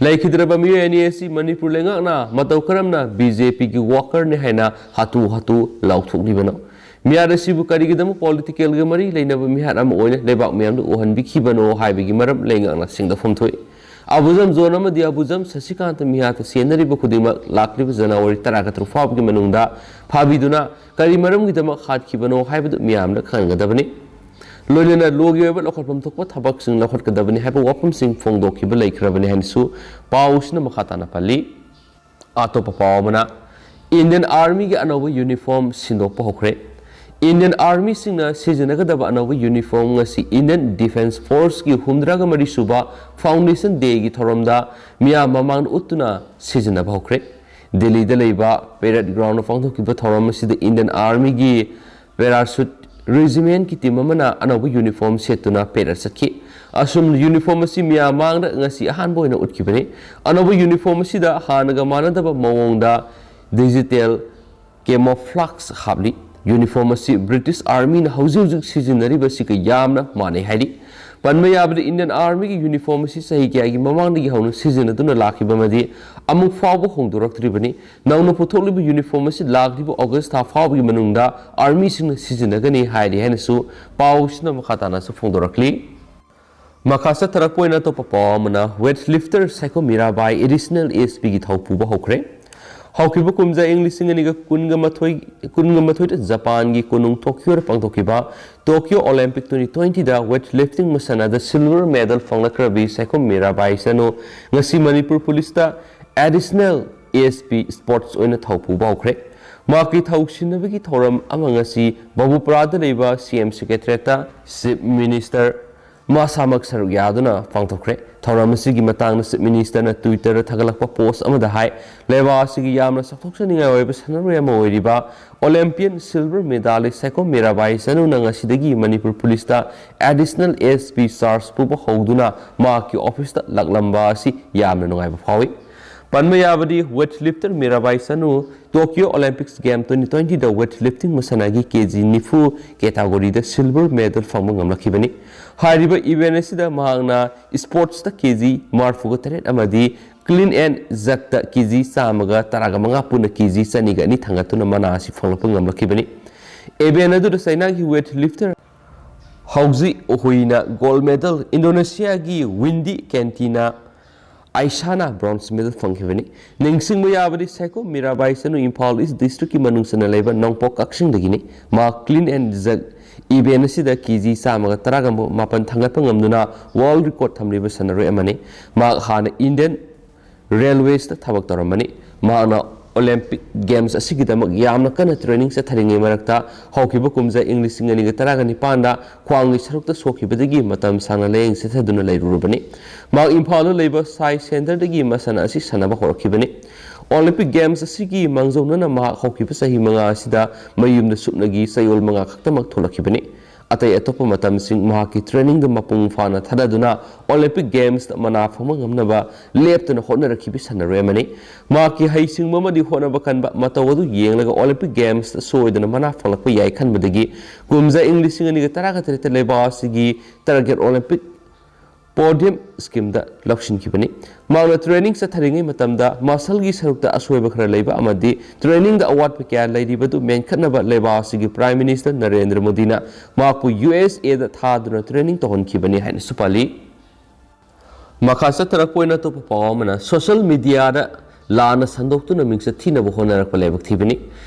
ꯂꯩꯈꯤꯗ꯭ꯔꯕ ꯃꯤꯑꯣꯏ ꯑꯅꯤ ꯑꯁꯤ ꯃꯅꯤꯄꯨꯔ ꯂꯩꯉꯥꯛꯅ ꯃꯇꯧ ꯀꯔꯝꯅ ꯕꯤ ꯖꯦ ꯄꯤꯒꯤ ꯋꯥꯀꯔꯅꯤ ꯍꯥꯏꯅ ꯍꯥꯊꯨ ꯍꯥꯊꯨ ꯂꯥꯎꯊꯣꯛꯂꯤꯕꯅꯣ? ꯃꯤꯍꯥꯠ ꯑꯁꯤꯕꯨ ꯀꯔꯤꯒꯤꯗꯃꯛ ꯄꯣꯂꯤꯇꯤꯀꯦꯜꯒ ꯃꯔꯤ ꯂꯩꯅꯕ ꯃꯤꯍꯥꯠ ꯑꯃ ꯑꯣꯏꯅ ꯂꯩꯕꯥꯛ ꯃꯤꯌꯥꯝꯗ ꯎꯍꯟꯕꯤꯈꯤꯕꯅꯣ ꯍꯥꯏꯕꯒꯤ ꯃꯔꯝ ꯂꯩꯉꯥꯛꯅ ꯁꯦꯡꯗꯣꯛꯐꯝ ꯊꯣꯛꯏ꯫ ꯑꯕꯨꯖꯝ ꯖꯣꯟ ꯑꯃꯗꯤ ꯑꯕꯨꯖꯝ ꯁꯁꯤꯀꯥꯟꯇ ꯃꯤꯍꯥꯠꯇ ꯁꯤꯖꯤꯟꯅꯔꯤꯕ ꯈꯨꯗꯤꯡꯃꯛ ꯂꯥꯛꯂꯤꯕ ꯖꯅꯋꯥꯔꯤ ꯇꯔꯥꯇꯔꯨꯛ ꯐꯥꯎꯕꯒꯤ ꯃꯅꯨꯡꯗ ꯐꯥꯕꯤꯗꯨꯅ ꯀꯔꯤ ꯃꯔꯝꯒꯤꯗꯃꯛ ꯍꯥꯠꯈꯤꯕꯅꯣ ꯍꯥꯏꯕꯗꯨ ꯃꯤꯌꯥꯝꯅ ꯈꯪꯒꯗꯕꯅꯤ꯫ ꯂꯣꯏꯅꯅ ꯂꯣꯒꯤ ꯑꯣꯏꯕ ꯂꯧꯈꯠꯐꯝ ꯊꯣꯛꯄ ꯊꯕꯛꯁꯤꯡ ꯂꯧꯈꯠꯀꯗꯕꯅꯤ ꯍꯥꯏꯕ ꯋꯥꯐꯝꯁꯤꯡ ꯐꯣꯡꯗꯣꯛꯈꯤꯕ ꯂꯩꯈ꯭ꯔꯕꯅꯤ ꯍꯥꯏꯅꯁꯨ ꯄꯥꯎꯁꯤꯅ ꯃꯈꯥ ꯇꯥꯅ ꯄꯜꯂꯤ꯫ ꯑꯇꯣꯞꯄ ꯄꯥꯎ ꯑꯃꯅ, ꯏꯟꯗꯤꯌꯟ ꯑꯥꯔꯃꯤꯒꯤ ꯑꯅꯧꯕ ꯌꯨꯅꯤꯐꯣꯔꯝ ꯁꯤꯟꯗꯣꯛꯄ ꯍꯧꯈ꯭ꯔꯦ꯫ ꯏꯟꯗꯤꯌꯟ ꯑꯥꯔꯃꯤꯁꯤꯡꯅ ꯁꯤꯖꯤꯟꯅꯒꯗꯕ ꯑꯅꯧꯕ ꯌꯨꯅꯤꯐꯣꯔꯝ ꯉꯁꯤ ꯏꯟꯗꯤꯌꯟ ꯗꯤꯐꯦꯟꯁ ꯐꯣꯔꯁꯀꯤ ꯍꯨꯝꯗ꯭ꯔꯥꯒ ꯃꯔꯤ ꯁꯨꯕ ꯐꯥꯎꯟꯗꯦꯁꯟ ꯗꯦꯒꯤ ꯊꯧꯔꯝꯗ ꯃꯤꯌꯥꯝ ꯃꯃꯥꯡꯗ ꯎꯠꯇꯨꯅ ꯁꯤꯖꯤꯟꯅꯕ ꯍꯧꯈ꯭ꯔꯦ꯫ ꯗꯦꯜꯂꯤꯗ ꯂꯩꯕ ꯄꯦꯔꯦꯗ ꯒ꯭ꯔꯥꯎꯟꯗ ꯄꯥꯡꯊꯣꯛꯈꯤꯕ ꯊꯧꯔꯝ ꯑꯁꯤꯗ ꯏꯟꯗꯤꯌꯟ ꯑꯥꯔꯃꯤꯒꯤ ꯄꯦꯔꯥꯁꯨꯠ ꯔꯤꯖꯤꯃꯦꯟꯠꯀꯤ ꯇꯤꯝ ꯑꯃꯅ ꯑꯅꯧꯕ ꯌꯨꯅꯤꯐꯣꯔꯝ ꯁꯦꯠꯇꯨꯅ ꯄꯦꯔꯦꯗ ꯆꯠꯈꯤ꯫ ꯑꯁꯨꯝꯅ ꯌꯨꯅꯤꯐꯣꯔꯝ ꯑꯁꯤ ꯃꯤꯌꯥꯝ ꯃꯥꯡꯗ ꯉꯁꯤ ꯑꯍꯥꯟꯕ ꯑꯣꯏꯅ ꯎꯠꯈꯤꯕꯅꯤ꯫ ꯑꯅꯧꯕ ꯌꯨꯅꯤꯐꯣꯔꯝ ꯑꯁꯤꯗ ꯍꯥꯟꯅꯒ ꯃꯥꯟꯅꯗꯕ ꯃꯑꯣꯡꯗ ꯗꯤꯖꯤꯇꯦꯜ ꯀꯦꯃꯣꯐ꯭ꯂꯥꯛꯁ ꯍꯥꯞꯂꯤ꯫ ꯌꯨꯅꯤꯐꯣꯔꯝ ꯑꯁꯤ ꯕ꯭ꯔꯤꯇꯤꯁ ꯑꯥꯔꯃꯤꯅ ꯍꯧꯖꯤꯛ ꯍꯧꯖꯤꯛ ꯁꯤꯖꯤꯟꯅꯔꯤꯕꯁꯤꯒ ꯌꯥꯝꯅ ꯃꯥꯟꯅꯩ ꯍꯥꯏꯔꯤ꯫ ꯄꯟꯕ ꯌꯥꯕꯗ, ꯏꯟꯗꯤꯌꯟ ꯑꯥꯔꯃꯤꯒꯤ ꯌꯨꯅꯤꯐꯣꯔꯝ ꯑꯁꯤ ꯆꯍꯤ ꯀꯌꯥꯒꯤ ꯃꯃꯥꯡꯗꯒꯤ ꯍꯧꯅ ꯁꯤꯖꯤꯟꯅꯗꯨꯅ ꯂꯥꯛꯈꯤꯕ ꯑꯃꯗꯤ ꯑꯃꯨꯛ ꯐꯥꯎꯕ ꯍꯣꯡꯗꯣꯔꯛꯇ꯭ꯔꯤꯕꯅꯤ꯫ ꯅꯧꯅ ꯄꯨꯊꯣꯛꯂꯤꯕ ꯌꯨꯅꯤꯐꯣꯔꯝ ꯑꯁꯤ ꯂꯥꯛꯂꯤꯕ ꯑꯣꯒꯁ ꯊꯥ ꯐꯥꯎꯕꯒꯤ ꯃꯅꯨꯡꯗ ꯑꯥꯔꯃꯤꯁꯤꯡꯅ ꯁꯤꯖꯤꯟꯅꯒꯅꯤ ꯍꯥꯏꯔꯤ ꯍꯥꯏꯅꯁꯨ ꯄꯥꯎꯁꯤꯅ ꯃꯈꯥ ꯇꯥꯅꯁꯨ ꯐꯣꯡꯗꯣꯔꯛꯂꯤ꯫ ꯃꯈꯥ ꯆꯠꯊꯔꯛꯄ ꯑꯣꯏꯅ ꯑꯇꯣꯞꯄ ꯄꯥꯎ ꯑꯃꯅ, ꯋꯦꯠ ꯂꯤꯐꯇꯔ ꯁꯥꯏꯀꯣ ꯃꯤꯔꯥꯕꯥꯏ ꯑꯦꯗꯤꯁꯅꯦꯜ ꯑꯦꯁ ꯄꯤꯒꯤ ꯊꯧ ꯄꯨꯕ ꯍꯧꯈ꯭ꯔꯦ꯫ ꯍꯧꯈꯤꯕ ꯀꯨꯝꯖꯥ ꯏꯪ ꯂꯤꯁꯤꯡ ꯑꯅꯤꯒ ꯀꯨꯟꯒ ꯃꯥꯊꯣꯏ, ꯀꯨꯟꯒ ꯃꯥꯊꯣꯏꯗ ꯖꯄꯥꯟꯒꯤ ꯀꯣꯅꯨꯡ ꯇꯣꯀꯤꯌꯣꯗ ꯄꯥꯡꯊꯣꯛꯈꯤꯕ ꯇꯣꯀꯤꯌꯣ ꯑꯣꯂꯦꯝꯄꯤꯛ ꯇ꯭ꯋꯦꯟꯇꯤ ꯇ꯭ꯋꯦꯟꯇꯤꯗ ꯋꯦꯠ ꯂꯤꯐꯇꯤꯡ ꯃꯁꯥꯟꯅꯗ ꯁꯤꯜꯚꯔ ꯃꯦꯗꯜ ꯐꯪꯂꯛꯈ꯭ꯔꯕꯤ ꯁꯥꯏꯀꯣ ꯃꯤꯔꯥꯕꯥꯏ ꯆꯅꯨ ꯉꯁꯤ ꯃꯅꯤꯄꯨꯔ ꯄꯨꯂꯤꯁꯇ ꯑꯦꯗꯤꯁꯅꯦꯜ ꯑꯦꯁ ꯄꯤ ꯁ꯭ꯄꯣꯔꯠꯁ ꯑꯣꯏꯅ ꯊꯧ ꯄꯨꯕ ꯍꯧꯈ꯭ꯔꯦ꯫ ꯃꯍꯥꯛꯀꯤ ꯊꯧ ꯁꯤꯟꯅꯕꯒꯤ ꯊꯧꯔꯝ ꯑꯃ ꯉꯁꯤ ꯕꯥꯕꯨꯄꯨꯔꯥꯗ ꯂꯩꯕ ꯁꯤ ꯑꯦꯝ ꯁꯦꯀ꯭ꯔꯦꯇꯔꯦꯠꯇ ꯆꯤꯐ ꯃꯤꯅꯤꯁꯇꯔ ꯃꯁꯥꯃꯛ ꯁꯔꯨꯛ ꯌꯥꯗꯨꯅ ꯄꯥꯡꯊꯣꯛꯈ꯭ꯔꯦ꯫ ꯊꯧꯔꯝ ꯑꯁꯤꯒꯤ ꯃꯇꯥꯡꯗ ꯆꯤꯐ ꯃꯤꯅꯤꯁꯇꯔꯅ ꯇ꯭ꯋꯤꯇꯔꯗ ꯊꯥꯒꯠꯂꯛꯄ ꯄꯣꯁ ꯑꯃꯗ ꯍꯥꯏ, ꯂꯩꯕꯥꯛ ꯑꯁꯤꯒꯤ ꯌꯥꯝꯅ ꯆꯥꯎꯊꯣꯛꯆꯅꯤꯡꯉꯥꯏ ꯑꯣꯏꯕ ꯁꯥꯟꯅꯔꯣꯏ ꯑꯃ ꯑꯣꯏꯔꯤꯕ Olympian silver medallist Saikhom Mirabai ꯆꯅꯨꯅ ꯉꯁꯤꯗꯒꯤ ꯃꯅꯤꯄꯨꯔ ꯄꯨꯂꯤꯁꯇ ꯑꯦꯗꯤꯁꯅꯦꯜ ꯑꯦꯁ ꯄꯤ ꯆꯥꯔꯖ ꯄꯨꯕ ꯍꯧꯗꯨꯅ ꯃꯍꯥꯛꯀꯤ ꯑꯣꯐꯤꯁꯇ ꯂꯥꯛꯂꯝꯕ ꯑꯁꯤ ꯌꯥꯝꯅ ꯅꯨꯡꯉꯥꯏꯕ ꯐꯥꯎꯏ꯫ ꯄꯟꯕ ꯌꯥꯕꯗꯤ, weightlifter Mirabai Chanu Tokyo Olympics game twenty ꯇ꯭ꯋꯦꯟꯇꯤꯗ ꯋꯦꯠ ꯂꯤꯐꯇꯤꯡ ꯃꯁꯥꯟꯅꯒꯤ ꯀꯦ ꯖꯤ ꯅꯤꯐꯨ ꯀꯦꯇꯥꯒꯣꯔꯤꯗ ꯁꯤꯜꯚꯔ ꯃꯦꯗꯜ ꯐꯪꯕ ꯉꯝꯂꯛꯈꯤꯕꯅꯤ꯫ ꯍꯥꯏꯔꯤꯕ ꯏꯚꯦꯟ ꯑꯁꯤꯗ ꯃꯍꯥꯛꯅ ꯁ꯭ꯄꯣꯔꯠꯁꯇ ꯀꯦ ꯖꯤ ꯃꯔꯤꯐꯨꯒ ꯇꯔꯦꯠ ꯑꯃꯗꯤ ꯀ꯭ꯂꯤꯟ ꯑꯦꯟ ꯖꯔꯛꯇ ꯀꯦ ꯖꯤ ꯆꯥꯝꯃꯒ ꯇꯔꯥꯒ ꯃꯉꯥ, ꯄꯨꯟꯅ ꯀꯦ ꯖꯤ ꯆꯅꯤꯒ ꯑꯅꯤ ꯊꯥꯡꯒꯠꯇꯨꯅ ꯃꯅꯥ ꯑꯁꯤ ꯐꯪꯂꯛꯄ ꯉꯝꯂꯛꯈꯤꯕꯅꯤ꯫ ꯏꯚꯦꯟ ꯑꯗꯨꯗ ꯆꯩꯅꯥꯒꯤ ꯋꯦꯠ ꯂꯤꯐꯇꯔ ꯍꯧꯖꯤꯛ ꯍꯨꯏꯅ gold medal, ꯏꯟꯗꯣꯅꯦꯁꯤꯌꯥꯒꯤ windy ꯀꯦꯟꯇꯤꯅ ꯑꯥꯏꯁꯥꯅ bronze medal ꯐꯪꯈꯤꯕꯅꯤ꯫ ꯅꯤꯡꯁꯤꯡꯕ ꯌꯥꯕꯗꯤ ꯁꯥꯏꯈꯣꯝ ꯃꯤꯔꯥꯕꯥꯏ ꯆꯅꯨ ꯏꯝꯐꯥꯜ ꯏꯁ ꯗꯤꯁꯇ꯭ꯔꯤꯛꯀꯤ ꯃꯅꯨꯡ ꯆꯟꯅ ꯂꯩꯕ ꯅꯣꯡꯄꯣꯛ ꯀꯛꯆꯤꯡꯗꯒꯤꯅꯤ꯫ ꯃꯍꯥꯛ clean and jerk event ꯑꯁꯤꯗ ꯀꯦ ꯖꯤ ꯆꯥꯝꯃꯒ ꯇꯔꯥꯒ ꯃꯥꯄꯟ ꯊꯥꯡꯒꯠꯄ ꯉꯝꯗꯨꯅ world record ꯊꯝꯂꯤꯕ ꯁꯥꯟꯅꯔꯣꯏ ꯑꯃꯅꯤ꯫ ꯃꯍꯥꯛ ꯍꯥꯟꯅ Indian Railwaysꯇ ꯊꯕꯛ ꯇꯧꯔꯝꯕꯅꯤ꯫ ꯃꯍꯥꯛꯅ Olympic Games ꯑꯁꯤꯒꯤꯗꯃꯛ ꯌꯥꯝꯅ ꯀꯟꯅ training ꯆꯠꯊꯔꯤꯉꯩ ꯃꯔꯛꯇ ꯍꯧꯈꯤꯕ ꯀꯨꯝꯖꯥ ꯏꯪ ꯂꯤꯁꯤꯡ ꯑꯅꯤꯒ ꯇꯔꯥꯒ ꯅꯤꯄꯥꯟꯗ ꯈ꯭ꯋꯥꯡꯒꯤ ꯁꯔꯨꯛꯇ ꯁꯣꯛꯈꯤꯕꯗꯒꯤ ꯃꯇꯝ ꯁꯥꯡꯅ ꯂꯥꯌꯦꯡ ꯆꯠꯊꯗꯨꯅ ꯂꯩꯔꯨꯔꯕꯅꯤ꯫ ꯃꯍꯥꯛ ꯏꯝꯐꯥꯜꯗ ꯂꯩꯕ ꯁꯥꯏ ꯁꯦꯟꯇꯔꯗꯒꯤ ꯃꯁꯥꯟꯅ ꯑꯁꯤ ꯁꯥꯟꯅꯕ ꯍꯧꯔꯛꯈꯤꯕꯅꯤ꯫ Olympic Games ꯑꯁꯤꯒꯤ ꯃꯥꯡꯖꯧꯅꯅ ꯃꯍꯥꯛ ꯍꯧꯈꯤꯕ ꯆꯍꯤ ꯃꯉꯥ ꯑꯁꯤꯗ ꯃꯌꯨꯝꯗ ꯁꯨꯞꯅꯒꯤ ꯆꯌꯣꯜ ꯃꯉꯥ ꯈꯛꯇꯃꯛ ꯊꯣꯛꯂꯛꯈꯤꯕꯅꯤ꯫ ꯑꯇꯩ ꯑꯇꯣꯞꯄ ꯃꯇꯝꯁꯤꯡ ꯃꯍꯥꯛꯀꯤ trainingꯗ ꯃꯄꯨꯡ ꯐꯥꯅ ꯊꯥꯗꯗꯨꯅ Olympic Gamesꯇ ꯃꯅꯥ ꯐꯪꯕ ꯉꯝꯅꯕ ꯂꯦꯞꯇꯅ ꯍꯣꯠꯅꯔꯛꯈꯤꯕ ꯁꯥꯟꯅꯔꯣꯏ ꯑꯃꯅꯤ꯫ ꯃꯍꯥꯛꯀꯤ ꯍꯩꯁꯤꯡꯕ ꯑꯃꯗꯤ ꯍꯣꯠꯅꯕ ꯀꯟꯕ ꯃꯇꯧ ꯑꯗꯨ ꯌꯦꯡꯂꯒ Olympic Gamesꯇ ꯁꯣꯏꯗꯅ ꯃꯅꯥ ꯐꯪꯂꯛꯄ ꯌꯥꯏ ꯈꯟꯕꯗꯒꯤ ꯀꯨꯝꯖꯥ ꯏꯪ ꯂꯤꯁꯤꯡ ꯑꯅꯤꯒ ꯇꯔꯥꯒ ꯇꯔꯦꯠꯇ ꯂꯩꯕꯥꯛ ꯑꯁꯤꯒꯤ target Olympic podium schemeꯗ ꯂꯧꯁꯤꯟꯈꯤꯕꯅꯤ꯫ ꯃꯍꯥꯛꯅ training ꯆꯠꯊꯔꯤꯉꯩ ꯃꯇꯝꯗ muscleꯒꯤ ꯁꯔꯨꯛꯇ ꯑꯁꯣꯏꯕ ꯈꯔ ꯂꯩꯕ ꯑꯃꯗꯤ trainingꯗ ꯑꯋꯥꯠꯄ ꯀꯌꯥ ꯂꯩꯔꯤꯕꯗꯨ ꯃꯦꯟꯈꯠꯅꯕ ꯂꯩꯕꯥꯛ ꯑꯁꯤꯒꯤ Prime Minister ꯅꯔꯦꯟꯗ꯭ꯔ ꯃꯣꯗꯤꯅ ꯃꯍꯥꯛꯄꯨ ꯌꯨ ꯑꯦꯁ ꯑꯦꯗ ꯊꯥꯗꯨꯅ training ꯇꯧꯍꯟꯈꯤꯕꯅꯤ ꯍꯥꯏꯅꯁꯨ ꯄꯜꯂꯤ꯫ ꯃꯈꯥ ꯆꯠꯊꯔꯛꯄ ꯑꯣꯏꯅ ꯑꯇꯣꯞꯄ ꯄꯥꯎ ꯑꯃꯅ social mediaꯗ ꯂꯥꯟꯅ ꯁꯟꯗꯣꯛꯇꯨꯅ ꯃꯤꯡꯆꯠ ꯊꯤꯅꯕ ꯍꯣꯠꯅꯔꯛꯄ ꯂꯥꯏꯕꯛ ꯊꯤꯕꯅꯤ꯫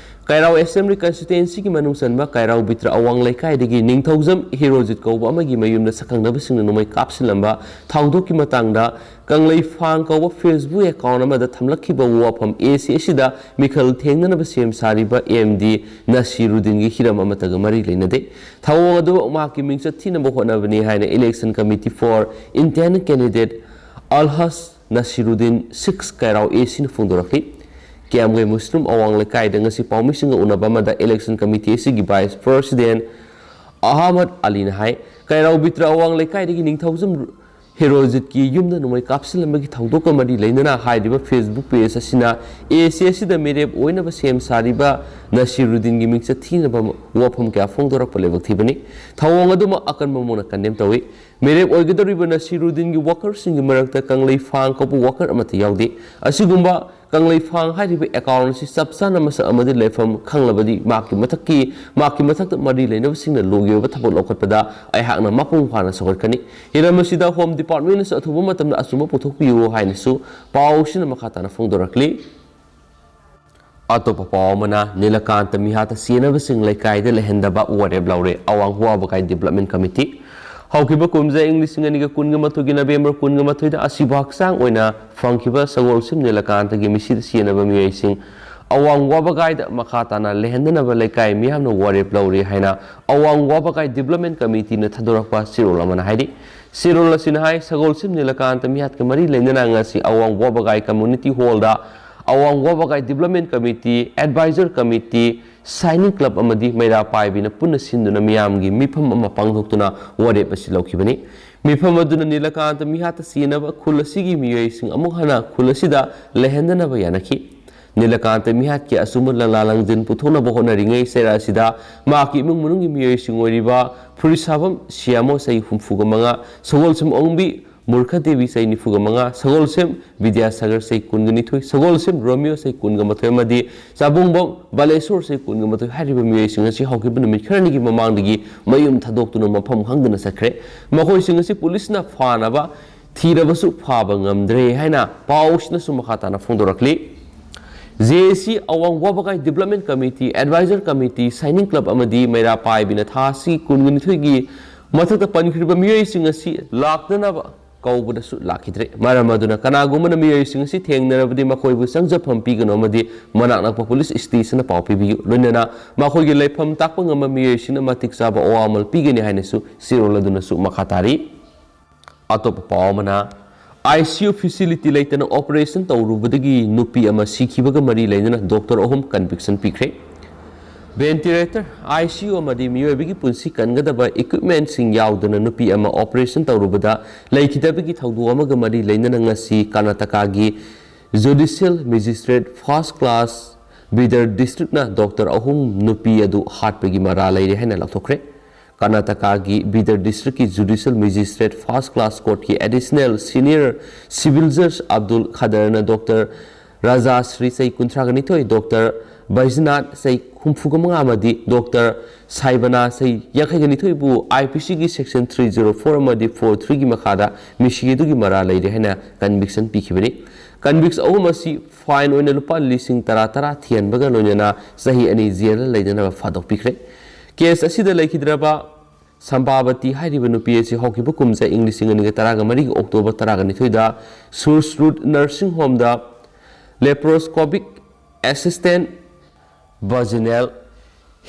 ꯀꯩꯔꯥꯎ Assembly Constituencyꯒꯤ ꯃꯅꯨꯡ ꯆꯟꯕ ꯀꯩꯔꯥꯎ ꯕꯤꯇ꯭ꯔ ꯑꯋꯥꯡ ꯂꯩꯀꯥꯏꯗꯒꯤ ꯅꯤꯡꯊꯧꯖꯝ ꯍꯤꯔꯣꯖꯤꯠ ꯀꯧꯕ ꯑꯃꯒꯤ ꯃꯌꯨꯝꯗ ꯁꯛꯈꯪꯅꯕꯁꯤꯡꯅ ꯅꯣꯡꯃꯩ ꯀꯥꯞꯁꯤꯜꯂꯝꯕ ꯊꯧꯗꯣꯛꯀꯤ ꯃꯇꯥꯡꯗ ꯀꯪꯂꯩꯐꯥꯡ ꯀꯧꯕ Facebook account ꯑꯃꯗ ꯊꯝꯂꯛꯈꯤꯕ ꯋꯥꯐꯝ ꯑꯦ ꯁꯤ ꯑꯁꯤꯗ ꯃꯤꯈꯜ ꯊꯦꯡꯅꯅꯕ ꯁꯦꯝ ꯁꯥꯔꯤꯕ ꯑꯦꯝ ꯗꯤ ꯅꯁꯤꯔꯨꯗꯤꯟꯒꯤ ꯍꯤꯔꯝ ꯑꯃꯠꯇꯒ ꯃꯔꯤ ꯂꯩꯅꯗꯦ꯫ ꯊꯧꯑꯣꯡ ꯑꯗꯨ ꯃꯍꯥꯛꯀꯤ ꯃꯤꯡꯆꯠ ꯊꯤꯅꯕ ꯍꯣꯠꯅꯕꯅꯤ ꯍꯥꯏꯅ Election Committee for Intended Candidate ꯑꯜꯍꯖ ꯅꯁꯤꯔꯨꯗꯤꯟ six ꯀꯩꯔꯥꯎ ꯑꯦ ꯁꯤꯅ ꯐꯣꯡꯗꯣꯔꯛꯂꯤ꯫ ꯀꯤꯌꯥꯝꯒꯩ ꯃꯨꯁꯂꯤꯝ ꯑꯋꯥꯡ ꯂꯩꯀꯥꯏꯗ ꯉꯁꯤ ꯄꯥꯎꯃꯤꯁꯤꯡꯒ ꯎꯅꯕ ꯑꯃꯗ Election Committee ꯑꯁꯤꯒꯤ Vice President ꯑꯍꯃꯗ ꯑꯂꯤꯅ ꯍꯥꯏ, ꯀꯩꯔꯥꯎ ꯕꯤꯇ꯭ꯔ ꯑꯋꯥꯡ ꯂꯩꯀꯥꯏꯗꯒꯤ ꯅꯤꯡꯊꯧꯖꯝ ꯍꯤꯔꯣꯖꯤꯠꯀꯤ ꯌꯨꯝꯗ ꯅꯣꯡꯃꯩ ꯀꯥꯞꯁꯤꯜꯂꯝꯕꯒꯤ ꯊꯧꯗꯣꯛꯀ ꯃꯔꯤ ꯂꯩꯅꯅ ꯍꯥꯏꯔꯤꯕ Facebook page ꯑꯁꯤꯅ ꯑꯦ ꯁꯤ ꯑꯁꯤꯗ ꯃꯤꯔꯦꯞ ꯑꯣꯏꯅꯕ ꯁꯦꯝ ꯁꯥꯔꯤꯕ ꯅꯁꯤꯔꯨꯗꯤꯟꯒꯤ ꯃꯤꯡꯆꯠ ꯊꯤꯅꯕ ꯋꯥꯐꯝ ꯀꯌꯥ ꯐꯣꯡꯗꯣꯔꯛꯄ ꯂꯥꯏꯕꯛ ꯊꯤꯕꯅꯤ꯫ ꯊꯧꯑꯣꯡ ꯑꯗꯨꯃꯛ ꯑꯀꯟꯕ ꯃꯑꯣꯡꯗ condemn ꯇꯧꯏ꯫ ꯃꯤꯔꯦꯞ ꯑꯣꯏꯒꯗꯧꯔꯤꯕ ꯅꯁꯤꯔꯨꯗꯤꯟꯒꯤ ꯋꯥꯀꯔꯁꯤꯡꯒꯤ ꯃꯔꯛꯇ ꯀꯪꯂꯩꯐꯥꯡ ꯀꯧꯕ ꯋꯥꯀꯔ ꯑꯃꯠꯇ ꯌꯥꯎꯗꯦ꯫ ꯑꯁꯤꯒꯨꯝꯕ ꯀꯪꯂꯩꯐꯥꯡ ꯍꯥꯏꯔꯤꯕ ꯑꯦꯀꯥꯎꯟ ꯑꯁꯤ ꯆꯞ ꯆꯥꯅ ꯃꯁꯛ ꯑꯃꯗꯤ ꯂꯩꯐꯝ ꯈꯪꯂꯕꯗꯤ ꯃꯍꯥꯛꯀꯤ ꯃꯊꯛꯀꯤ, ꯃꯍꯥꯛꯀꯤ ꯃꯊꯛꯇ ꯃꯔꯤ ꯂꯩꯅꯕꯁꯤꯡꯅ ꯂꯣꯒꯤ ꯑꯣꯏꯕ ꯊꯕꯛ ꯂꯧꯈꯠꯄꯗ ꯑꯩꯍꯥꯛꯅ ꯃꯄꯨꯡ ꯐꯥꯅ ꯁꯧꯒꯠꯀꯅꯤ꯫ ꯍꯤꯔꯝ ꯑꯁꯤꯗ ꯍꯣꯝ ꯗꯤꯄꯥꯔꯠꯃꯦꯟꯅꯁꯨ ꯑꯊꯨꯕ ꯃꯇꯝꯗ ꯑꯆꯨꯝꯕ ꯄꯨꯊꯣꯛꯄꯤꯌꯨ ꯍꯥꯏꯅꯁꯨ ꯄꯥꯎ ꯑꯁꯤꯅ ꯃꯈꯥ ꯇꯥꯅ ꯐꯣꯡꯗꯣꯔꯛꯂꯤ꯫ ꯑꯇꯣꯞꯄ ꯄꯥꯎ ꯑꯃꯅ, ꯅꯤꯂꯀꯥꯟꯇ ꯃꯤꯍꯥꯠꯇ ꯁꯤꯖꯤꯟꯅꯕꯁꯤꯡ ꯂꯩꯀꯥꯏꯗ ꯂꯩꯍꯟꯗꯕ ꯋꯥꯔꯦꯞ ꯂꯧꯔꯦ ꯑꯋꯥꯡ ꯋꯥꯕꯒꯥꯏ ꯗꯤꯕꯂꯞꯃꯦꯟ ꯀꯃꯤꯇꯤ꯫ ꯍꯧꯈꯤꯕ ꯀꯨꯝꯖꯥ ꯏꯪ ꯂꯤꯁꯤꯡ ꯑꯅꯤꯒ ꯀꯨꯟꯒ ꯃꯥꯊꯣꯏꯒꯤ ꯅꯕꯦꯝꯕꯔ ꯀꯨꯟꯒ ꯃꯥꯊꯣꯏꯗ ꯑꯁꯤꯕ ꯍꯛꯆꯥꯡ ꯑꯣꯏꯅ ꯐꯪꯈꯤꯕ ꯁꯒꯣꯜꯁꯦꯝ ꯅꯤꯂꯀꯥꯟꯇꯒꯤ ꯃꯤꯁꯤꯗ ꯁꯤꯖꯤꯟꯅꯕ ꯃꯤꯑꯣꯏꯁꯤꯡ ꯑꯋꯥꯡ ꯋꯥꯕꯒꯥꯏꯗ ꯃꯈꯥ ꯇꯥꯅ ꯂꯩꯍꯟꯗꯅꯕ ꯂꯩꯀꯥꯏ ꯃꯤꯌꯥꯝꯅ ꯋꯥꯔꯦꯞ ꯂꯧꯔꯦ ꯍꯥꯏꯅ ꯑꯋꯥꯡ ꯋꯥꯕꯒꯥꯏ ꯗꯤꯕꯂꯞꯃꯦꯟ ꯀꯃꯤꯇꯤꯅ ꯊꯥꯗꯣꯔꯛꯄ ꯆꯦꯔꯣꯜ ꯑꯃꯅ ꯍꯥꯏꯔꯤ꯫ ꯆꯦꯔꯣꯜ ꯑꯁꯤꯅ ꯍꯥꯏ, ꯁꯒꯣꯜꯁꯦꯝ ꯅꯤꯂꯀꯥꯟꯇ ꯃꯤꯍꯥꯠꯀ ꯃꯔꯤ ꯂꯩꯅꯅ ꯉꯁꯤ ꯑꯋꯥꯡ ꯋꯥꯕꯒꯥꯏ ꯀꯝꯃ꯭ꯌꯨꯅꯤꯇꯤ ꯍꯣꯜꯗ ꯑꯋꯥꯡ ꯋꯥꯕꯒꯥꯏ development committee, adviser committee, shining club ꯑꯃꯗꯤ ꯃꯩꯔꯥ ꯄꯥꯏꯕꯤꯅ ꯄꯨꯟꯅ ꯁꯤꯟꯗꯨꯅ ꯃꯤꯌꯥꯝꯒꯤ ꯃꯤꯐꯝ ꯑꯃ ꯄꯥꯡꯊꯣꯛꯇꯨꯅ ꯋꯥꯔꯦꯞ ꯑꯁꯤ ꯂꯧꯈꯤꯕꯅꯤ꯫ ꯃꯤꯐꯝ ꯑꯗꯨꯅ ꯅꯤꯂꯀꯥꯟꯇ ꯃꯤꯍꯥꯠꯇ ꯁꯤꯖꯤꯟꯅꯕ ꯈꯨꯜ ꯑꯁꯤꯒꯤ ꯃꯤꯑꯣꯏꯁꯤꯡ ꯑꯃꯨꯛ ꯍꯟꯅ ꯈꯨꯜ ꯑꯁꯤꯗ ꯂꯩꯍꯟꯗꯅꯕ ꯌꯥꯅꯈꯤ꯫ ꯅꯤꯂꯀꯥꯟꯇ ꯃꯤꯍꯥꯠꯀꯤ ꯑꯆꯨꯝꯕ ꯂꯪꯂꯥ ꯂꯪꯖꯤꯟ ꯄꯨꯊꯣꯛꯅꯕ ꯍꯣꯠꯅꯔꯤꯉꯩ ꯆꯩꯔꯥ ꯑꯁꯤꯗ ꯃꯍꯥꯛꯀꯤ ꯏꯃꯨꯡ ꯃꯅꯨꯡꯒꯤ ꯃꯤꯑꯣꯏꯁꯤꯡ ꯑꯣꯏꯔꯤꯕ ꯐꯨꯔꯤꯁꯥꯕꯝ ꯁꯤꯌꯥꯃꯣ ꯆꯍꯤ ꯍꯨꯝꯐꯨꯒ ꯃꯉꯥ, ꯁꯒꯣꯜꯁꯦꯝ ꯑꯣꯡꯕꯤ ꯃꯨꯔꯈ ꯗꯦꯕꯤ ꯆꯍꯤ ꯅꯤꯐꯨꯒ ꯃꯉꯥ, ꯁꯒꯣꯜꯁꯦꯝ ꯕꯤꯗ꯭ꯌꯥꯁꯥꯒꯔ ꯆꯍꯤ ꯀꯨꯟꯒ ꯅꯤꯊꯣꯏ, ꯁꯒꯣꯜꯁꯦꯝ ꯔꯣꯃꯤꯌꯣ ꯆꯍꯤ ꯀꯨꯟꯒ ꯃꯥꯊꯣꯏ ꯑꯃꯗꯤ ꯆꯥꯕꯨꯡꯕꯝ ꯕꯥꯂꯦꯁꯣꯔ ꯆꯍꯤ ꯀꯨꯟꯒ ꯃꯥꯊꯣꯏ ꯍꯥꯏꯔꯤꯕ ꯃꯤꯑꯣꯏꯁꯤꯡ ꯑꯁꯤ ꯍꯧꯈꯤꯕ ꯅꯨꯃꯤꯠ ꯈꯔꯅꯤꯒꯤ ꯃꯃꯥꯡꯗꯒꯤ ꯃꯌꯨꯝ ꯊꯥꯗꯣꯛꯇꯨꯅ ꯃꯐꯝ ꯈꯪꯗꯅ ꯆꯠꯈ꯭ꯔꯦ꯫ ꯃꯈꯣꯏꯁꯤꯡ ꯑꯁꯤ ꯄꯨꯂꯤꯁꯅ ꯐꯥꯅꯕ ꯊꯤꯔꯕꯁꯨ ꯐꯥꯕ ꯉꯝꯗ꯭ꯔꯦ ꯍꯥꯏꯅ ꯄꯥꯎꯁꯤꯅꯁꯨ ꯃꯈꯥ ꯇꯥꯅ ꯐꯣꯡꯗꯣꯔꯛꯂꯤ꯫ ꯖꯦ ꯑꯦ ꯁꯤ ꯑꯋꯥꯡ ꯋꯥꯕꯒꯥꯏ development committee, adviser committee, shining club ꯑꯃꯗꯤ ꯃꯩꯔꯥ ꯄꯥꯏꯕꯤꯅ ꯊꯥ ꯑꯁꯤ ꯀꯨꯟꯒ ꯅꯤꯊꯣꯏꯒꯤ ꯃꯊꯛꯇ ꯄꯟꯈ꯭ꯔꯤꯕ ꯃꯤꯑꯣꯏꯁꯤꯡ ꯑꯁꯤ ꯂꯥꯛꯇꯅꯕ ꯀꯧꯕꯗꯁꯨ ꯂꯥꯛꯈꯤꯗ꯭ꯔꯦ꯫ ꯃꯔꯝ ꯑꯗꯨꯅ ꯀꯅꯥꯒꯨꯝꯕꯅ ꯃꯤꯑꯣꯏꯁꯤꯡ ꯑꯁꯤ ꯊꯦꯡꯅꯔꯕꯗꯤ ꯃꯈꯣꯏꯕꯨ ꯆꯪꯖꯐꯝ ꯄꯤꯒꯅꯨ ꯑꯃꯗꯤ ꯃꯅꯥꯛ ꯅꯛꯄ ꯄꯨꯂꯤꯁ ꯁ꯭ꯇꯦꯁꯟꯗ ꯄꯥꯎ ꯄꯤꯕꯤꯌꯨ꯫ ꯂꯣꯏꯅꯅ ꯃꯈꯣꯏꯒꯤ ꯂꯩꯐꯝ ꯇꯥꯛꯄ ꯉꯝꯕ ꯃꯤꯑꯣꯏꯁꯤꯡꯅ ꯃꯇꯤꯛ ꯆꯥꯕ ꯑꯋꯥꯃꯜ ꯄꯤꯒꯅꯤ ꯍꯥꯏꯅꯁꯨ ꯆꯦꯔꯣꯜ ꯑꯗꯨꯅꯁꯨ ꯃꯈꯥ ꯇꯥꯔꯤ꯫ ꯑꯇꯣꯞꯄ ꯄꯥꯎ ꯑꯃꯅ, ꯑꯥꯏ ꯁꯤ ꯌꯨ ꯐꯦꯁꯤꯂꯤꯇꯤ ꯂꯩꯇꯅ ꯑꯣꯄꯔꯦꯁꯟ ꯇꯧꯔꯨꯕꯗꯒꯤ ꯅꯨꯄꯤ ꯑꯃ ꯁꯤꯈꯤꯕꯒ ꯃꯔꯤ ꯂꯩꯅꯅ ꯗꯣꯛꯇꯔ ꯑꯍꯨꯝ ꯀꯟꯚꯤꯛꯁꯟ ꯄꯤꯈ꯭ꯔꯦ꯫ ꯚꯦꯟꯇꯤꯂꯦꯇꯔ, ꯑꯥꯏ ꯁꯤ ꯌꯨ ꯑꯃꯗꯤ ꯃꯤꯑꯣꯏꯕꯒꯤ ꯄꯨꯟꯁꯤ ꯀꯟꯒꯗꯕ ꯏꯀ꯭ꯋꯤꯞꯃꯦꯟꯁꯤꯡ ꯌꯥꯎꯗꯅ ꯅꯨꯄꯤ ꯑꯃ ꯑꯣꯄꯔꯦꯁꯟ ꯇꯧꯔꯨꯕꯗ ꯂꯩꯈꯤꯗꯕꯒꯤ ꯊꯧꯗꯣꯛ ꯑꯃꯒ ꯃꯔꯤ ꯂꯩꯅꯅ ꯉꯁꯤ ꯀꯔꯅꯥꯇꯀꯥꯒꯤ ꯖꯨꯗꯤꯁꯤꯌꯦꯜ ꯃꯦꯖꯤꯁꯇ꯭ꯔꯦꯠ ꯐꯥꯔꯁ ꯀ꯭ꯂꯥꯁ ꯕꯤꯗꯔ ꯗꯤꯁꯇ꯭ꯔꯤꯛꯅ ꯗꯣꯛꯇꯔ ꯑꯍꯨꯝ ꯅꯨꯄꯤ ꯑꯗꯨ ꯍꯥꯠꯄꯒꯤ ꯃꯔꯥ ꯂꯩꯔꯦ ꯍꯥꯏꯅ ꯂꯥꯎꯊꯣꯛꯈ꯭ꯔꯦ꯫ ꯀꯔꯅꯥꯇꯀꯥꯒꯤ ꯕꯤꯗꯔ ꯗꯤꯁꯇ꯭ꯔꯤꯛꯀꯤ ꯖꯨꯗꯤꯁꯤꯌꯦꯜ ꯃꯦꯖꯤꯁꯇ꯭ꯔꯦꯠ ꯐꯥꯔꯁ ꯀ꯭ꯂꯥꯁ ꯀꯣꯔꯠꯀꯤ ꯑꯦꯗꯤꯁꯅꯦꯜ ꯁꯤꯅꯤꯌꯔ ꯁꯤꯚꯤꯜ ꯖꯖ ꯑꯕꯗꯨꯜ ꯈꯗꯔꯅ ꯗꯣꯛꯇꯔ ꯔꯥꯖꯥꯁ꯭ꯔꯤ ꯆꯍꯤ ꯀꯨꯟꯊ꯭ꯔꯥꯒ ꯅꯤꯊꯣꯏ, ꯗꯣꯛꯇꯔ ꯕꯩꯖꯅꯥꯊ ꯆꯍꯤ ꯍꯨꯝꯐꯨꯒ ꯃꯉꯥ ꯑꯃꯗꯤ ꯗꯣꯛꯇꯔ ꯁꯥꯏꯕꯅꯥ ꯆꯍꯤ ꯌꯥꯡꯈꯩꯒ ꯅꯤꯊꯣꯏꯕꯨ ꯑꯥꯏ ꯄꯤ ꯁꯤꯒꯤ ꯁꯦꯛꯁꯟ ꯊ꯭ꯔꯤ ꯖꯤꯔꯣ ꯐꯣꯔ ꯑꯃꯗꯤ ꯐꯣꯔ ꯊ꯭ꯔꯤꯒꯤ ꯃꯈꯥꯗ ꯃꯤꯁꯤ ꯑꯗꯨꯒꯤ ꯃꯔꯥꯜ ꯂꯩꯔꯦ ꯍꯥꯏꯅ ꯀꯟꯚꯤꯛꯁꯟ ꯄꯤꯈꯤꯕꯅꯤ꯫ ꯀꯟꯚꯤꯛꯁ ꯑꯍꯨꯝ ꯑꯁꯤ ꯐꯥꯏꯟ ꯑꯣꯏꯅ ꯂꯨꯄꯥ ꯂꯤꯁꯤꯡ ꯇꯔꯥ ꯇꯔꯥ ꯊꯤꯍꯟꯕꯒ ꯂꯣꯏꯅꯅ ꯆꯍꯤ ꯑꯅꯤ ꯖꯦꯜꯗ ꯂꯩꯅꯅꯕ ꯊꯥꯗꯣꯛꯄꯤꯈ꯭ꯔꯦ꯫ ꯀꯦꯁ ꯑꯁꯤꯗ ꯂꯩꯈꯤꯗ꯭ꯔꯕ ꯁꯝꯕꯥꯕꯇꯤ ꯍꯥꯏꯔꯤꯕ ꯅꯨꯄꯤ ꯑꯁꯤ ꯍꯧꯈꯤꯕ ꯀꯨꯝꯖꯥ ꯏꯪ ꯂꯤꯁꯤꯡ ꯑꯅꯤꯒ ꯇꯔꯥꯒ ꯃꯔꯤꯒꯤ ꯑꯣꯛꯇꯣꯕꯔ ꯇꯔꯥꯒ ꯅꯤꯊꯣꯏꯗ ꯁꯨꯔꯁ ꯔꯨꯠ ꯅꯔꯁꯤꯡ ꯍꯣꯝꯗ ꯂꯦꯄ꯭ꯔꯣꯁꯀꯣꯄꯤꯛ ꯑꯦꯁꯤꯁꯇꯦꯟ ꯚꯥꯖꯤꯅꯦꯜ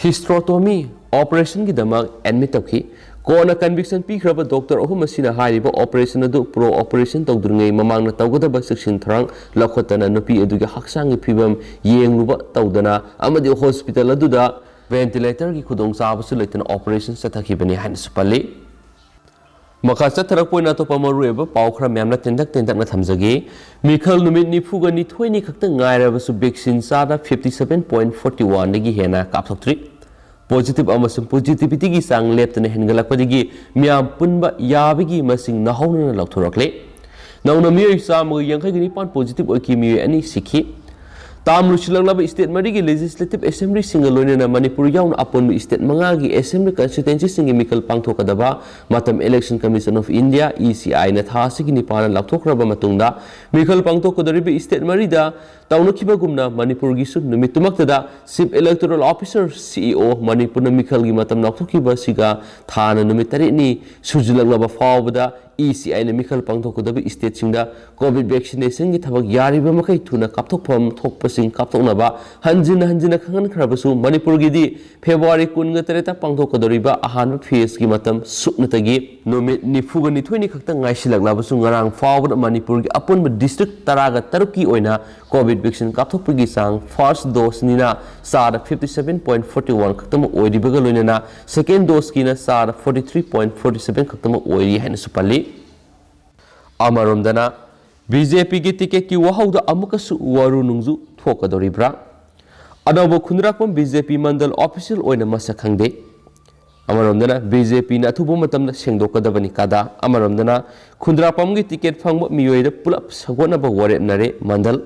ꯍꯤꯁꯇ꯭ꯔꯣꯇꯣꯃꯤ ꯑꯣꯄꯔꯦꯁꯟꯒꯤꯗꯃꯛ ꯑꯦꯗꯃꯤꯠ ꯇꯧꯈꯤ꯫ ꯀꯣꯟꯅ ꯀꯟꯚꯤꯛꯁꯟ ꯄꯤꯈ꯭ꯔꯕ ꯗꯣꯛꯇꯔ ꯑꯍꯨꯝ ꯑꯁꯤꯅ ꯍꯥꯏꯔꯤꯕ ꯑꯣꯄꯔꯦꯁꯟ ꯑꯗꯨ ꯄ꯭ꯔꯣ ꯑꯣꯄꯔꯦꯁꯟ ꯇꯧꯗ꯭ꯔꯤꯉꯩ ꯃꯃꯥꯡꯗ ꯇꯧꯒꯗꯕ ꯆꯦꯛꯁꯤꯟ ꯊꯧꯔꯥꯡ ꯂꯧꯈꯠꯇꯅ ꯅꯨꯄꯤ ꯑꯗꯨꯒꯤ ꯍꯛꯆꯥꯡꯒꯤ ꯐꯤꯕꯝ ꯌꯦꯡꯂꯨꯕ ꯇꯧꯗꯅ ꯑꯃꯗꯤ ꯍꯣꯁꯄꯤꯇꯥꯜ ꯑꯗꯨꯗ ꯚꯦꯟꯇꯤꯂꯦꯇꯔꯒꯤ ꯈꯨꯗꯣꯡꯆꯥꯕꯁꯨ ꯂꯩꯇꯅ ꯑꯣꯄꯔꯦꯁꯟ ꯆꯠꯊꯈꯤꯕꯅꯤ ꯍꯥꯏꯅꯁꯨ ꯄꯜꯂꯤ꯫ ꯃꯈꯥ ꯆꯠꯊꯔꯛꯄ ꯑꯣꯏꯅ ꯑꯇꯣꯞꯄ ꯃꯔꯨꯑꯣꯏꯕ ꯄꯥꯎ ꯈꯔ ꯃꯌꯥꯝꯅ ꯇꯦꯟꯇꯛ ꯇꯦꯟꯇꯛꯅ ꯊꯝꯖꯒꯦ꯫ ꯃꯤꯈꯜ ꯅꯨꯃꯤꯠ ꯅꯤꯐꯨꯒ ꯅꯤꯊꯣꯏꯅꯤ ꯈꯛꯇ ꯉꯥꯏꯔꯕꯁꯨ ꯚꯦꯛꯁꯤꯟ ꯆꯥꯗ fifty seven point forty one ꯗꯒꯤ ꯍꯦꯟꯅ ꯀꯥꯞꯊꯣꯛꯇ꯭ꯔꯤ꯫ ꯄꯣꯖꯤꯇꯤꯚ ꯑꯃꯁꯨꯡ ꯄꯣꯖꯤꯇꯤꯚꯤꯇꯤꯒꯤ ꯆꯥꯡ ꯂꯦꯞꯇꯅ ꯍꯦꯟꯒꯠꯂꯛꯄꯗꯒꯤ ꯃꯤꯌꯥꯝ ꯄꯨꯟꯕ ꯌꯥꯕꯒꯤ ꯃꯁꯤꯡ ꯅꯧꯍꯧꯅꯅ ꯂꯥꯎꯊꯣꯔꯛꯂꯦ꯫ ꯅꯧꯅ ꯃꯤꯑꯣꯏ ꯆꯥꯝꯃꯒ ꯌꯥꯡꯈꯩꯒ ꯅꯤꯄꯥꯟ ꯄꯣꯖꯤꯇꯤꯚ ꯑꯣꯏꯈꯤ, ꯃꯤꯑꯣꯏ ꯑꯅꯤ ꯁꯤꯈꯤ꯫ ꯇꯥꯝ ꯂꯣꯏꯁꯤꯜꯂꯛꯂꯕ ꯁ꯭ꯇꯦꯠ ꯃꯔꯤꯒꯤ ꯂꯦꯖꯤꯁꯂꯦꯇꯤꯚ ꯑꯦꯁꯦꯝꯕ꯭ꯂꯤꯁꯤꯡꯒ ꯂꯣꯏꯅꯅ ꯃꯅꯤꯄꯨꯔ ꯌꯥꯎꯅ ꯑꯄꯨꯟꯕ ꯁ꯭ꯇꯦꯠ ꯃꯉꯥꯒꯤ ꯑꯦꯁꯦꯝꯕ꯭ꯂꯤ ꯀꯟꯁꯇꯤꯇ꯭ꯋꯦꯟꯁꯤꯁꯤꯡꯒꯤ ꯃꯤꯈꯜ ꯄꯥꯡꯊꯣꯛꯀꯗꯕ ꯃꯇꯝ Election Commission of India, E C I ꯅ ꯊꯥ ꯑꯁꯤꯒꯤ ꯅꯤꯄꯥꯟꯗ ꯂꯥꯎꯊꯣꯛꯈ꯭ꯔꯕ ꯃꯇꯨꯡꯗ ꯃꯤꯈꯜ ꯄꯥꯡꯊꯣꯛꯀꯗꯧꯔꯤꯕ ꯁ꯭ꯇꯦꯠ ꯃꯔꯤꯗ ꯇꯧꯅꯈꯤꯕꯒꯨꯝꯅ ꯃꯅꯤꯄꯨꯔꯒꯤꯁꯨ ꯅꯨꯃꯤꯠꯇꯨꯃꯛꯇꯗ Chief Electoral Officer, C E O, ꯃꯅꯤꯄꯨꯔꯅ ꯃꯤꯈꯜꯒꯤ ꯃꯇꯝ ꯂꯥꯎꯊꯣꯛꯈꯤꯕ ꯑꯁꯤꯒ ꯊꯥꯅ ꯅꯨꯃꯤꯠ ꯇꯔꯦꯠꯅꯤ ꯁꯨꯖꯤꯜꯂꯛꯂꯕ ꯐꯥꯎꯕꯗ E C I ꯅ ꯃꯤꯈꯜ ꯄꯥꯡꯊꯣꯛꯀꯗꯕ ꯁ꯭ꯇꯦꯠꯁꯤꯡꯗ ꯀꯣꯚꯤꯗ ꯚꯦꯛꯁꯤꯅꯦꯁꯟꯒꯤ ꯊꯕꯛ ꯌꯥꯔꯤꯕ ꯃꯈꯩ ꯊꯨꯅ ꯀꯥꯞꯊꯣꯛꯐꯝ ꯊꯣꯛꯄꯁꯤꯡ ꯀꯥꯞꯊꯣꯛꯅꯕ ꯍꯟꯖꯤꯟ ꯍꯟꯖꯤꯟꯅ ꯈꯪꯍꯟꯈ꯭ꯔꯕꯁꯨ, ꯃꯅꯤꯄꯨꯔꯒꯤꯗꯤ ꯐꯦꯕ꯭ꯔꯨꯋꯥꯔꯤ ꯀꯨꯟꯒ ꯇꯔꯦꯠꯇ ꯄꯥꯡꯊꯣꯛꯀꯗꯧꯔꯤꯕ ꯑꯍꯥꯟꯕ ꯐꯦꯖꯀꯤ ꯃꯇꯝ ꯁꯨꯞꯅꯇꯒꯤ ꯅꯨꯃꯤꯠ ꯅꯤꯐꯨꯒ ꯅꯤꯊꯣꯏꯅꯤ ꯈꯛꯇ ꯉꯥꯏꯁꯤꯜꯂꯛꯂꯕꯁꯨ, ꯉꯔꯥꯡ ꯐꯥꯎꯕꯗ ꯃꯅꯤꯄꯨꯔꯒꯤ ꯑꯄꯨꯟꯕ ꯗꯤꯁꯇ꯭ꯔꯤꯛ ꯇꯔꯥꯒ ꯇꯔꯨꯛꯀꯤ ꯑꯣꯏꯅ ꯀꯣꯚꯤꯗ ꯚꯦꯛꯁꯤꯟ ꯀꯥꯞꯊꯣꯛꯄꯒꯤ ꯆꯥꯡ ꯐꯥꯔꯁ ꯗꯣꯁꯅꯤꯅ ꯆꯥꯗ fifty seven point forty one ꯈꯛꯇꯃꯛ ꯑꯣꯏꯔꯤꯕꯒ ꯂꯣꯏꯅꯅ ꯁꯦꯀꯦꯟ ꯗꯣꯁꯀꯤꯅ ꯆꯥꯗ forty three point forty seven ꯈꯛꯇꯃꯛ ꯑꯣꯏꯔꯤ ꯍꯥꯏꯅꯁꯨ ꯄꯜꯂꯤ꯫ ꯑꯃꯔꯣꯝꯗꯅ, ꯕꯤ ꯖꯦ ꯄꯤꯒꯤ ꯇꯤꯀꯦꯠꯀꯤ ꯋꯥꯍꯧꯗ ꯑꯃꯨꯛꯀꯁꯨ ꯋꯥꯔꯨ ꯅꯨꯡꯖꯨ ꯊꯣꯛꯀꯗꯧꯔꯤꯕ꯭ꯔꯥ? ꯑꯅꯧꯕ ꯈꯨꯟꯗ꯭ꯔꯥꯛꯄꯝ ꯕꯤ ꯖꯦ ꯄꯤ ꯃꯟꯗꯜ ꯑꯣꯐꯤꯁꯤꯌꯦꯜ ꯑꯣꯏꯅ ꯃꯁꯛ ꯈꯪꯗꯦ꯫ ꯑꯃꯔꯣꯝꯗꯅ ꯕꯤ ꯖꯦ ꯄꯤꯅ ꯑꯊꯨꯕ ꯃꯇꯝꯗ ꯁꯦꯡꯗꯣꯛꯀꯗꯕꯅꯤ ꯀꯥꯗꯥ, ꯑꯃꯔꯣꯝꯗꯅ ꯈꯨꯟꯗ꯭ꯔꯥꯛꯄꯝꯒꯤ ꯇꯤꯀꯦꯠ ꯐꯪꯕ ꯃꯤꯑꯣꯏꯗ ꯄꯨꯂꯞ ꯁꯧꯒꯠꯅꯕ ꯋꯥꯔꯦꯞꯅꯔꯦ ꯃꯟꯗꯜ꯫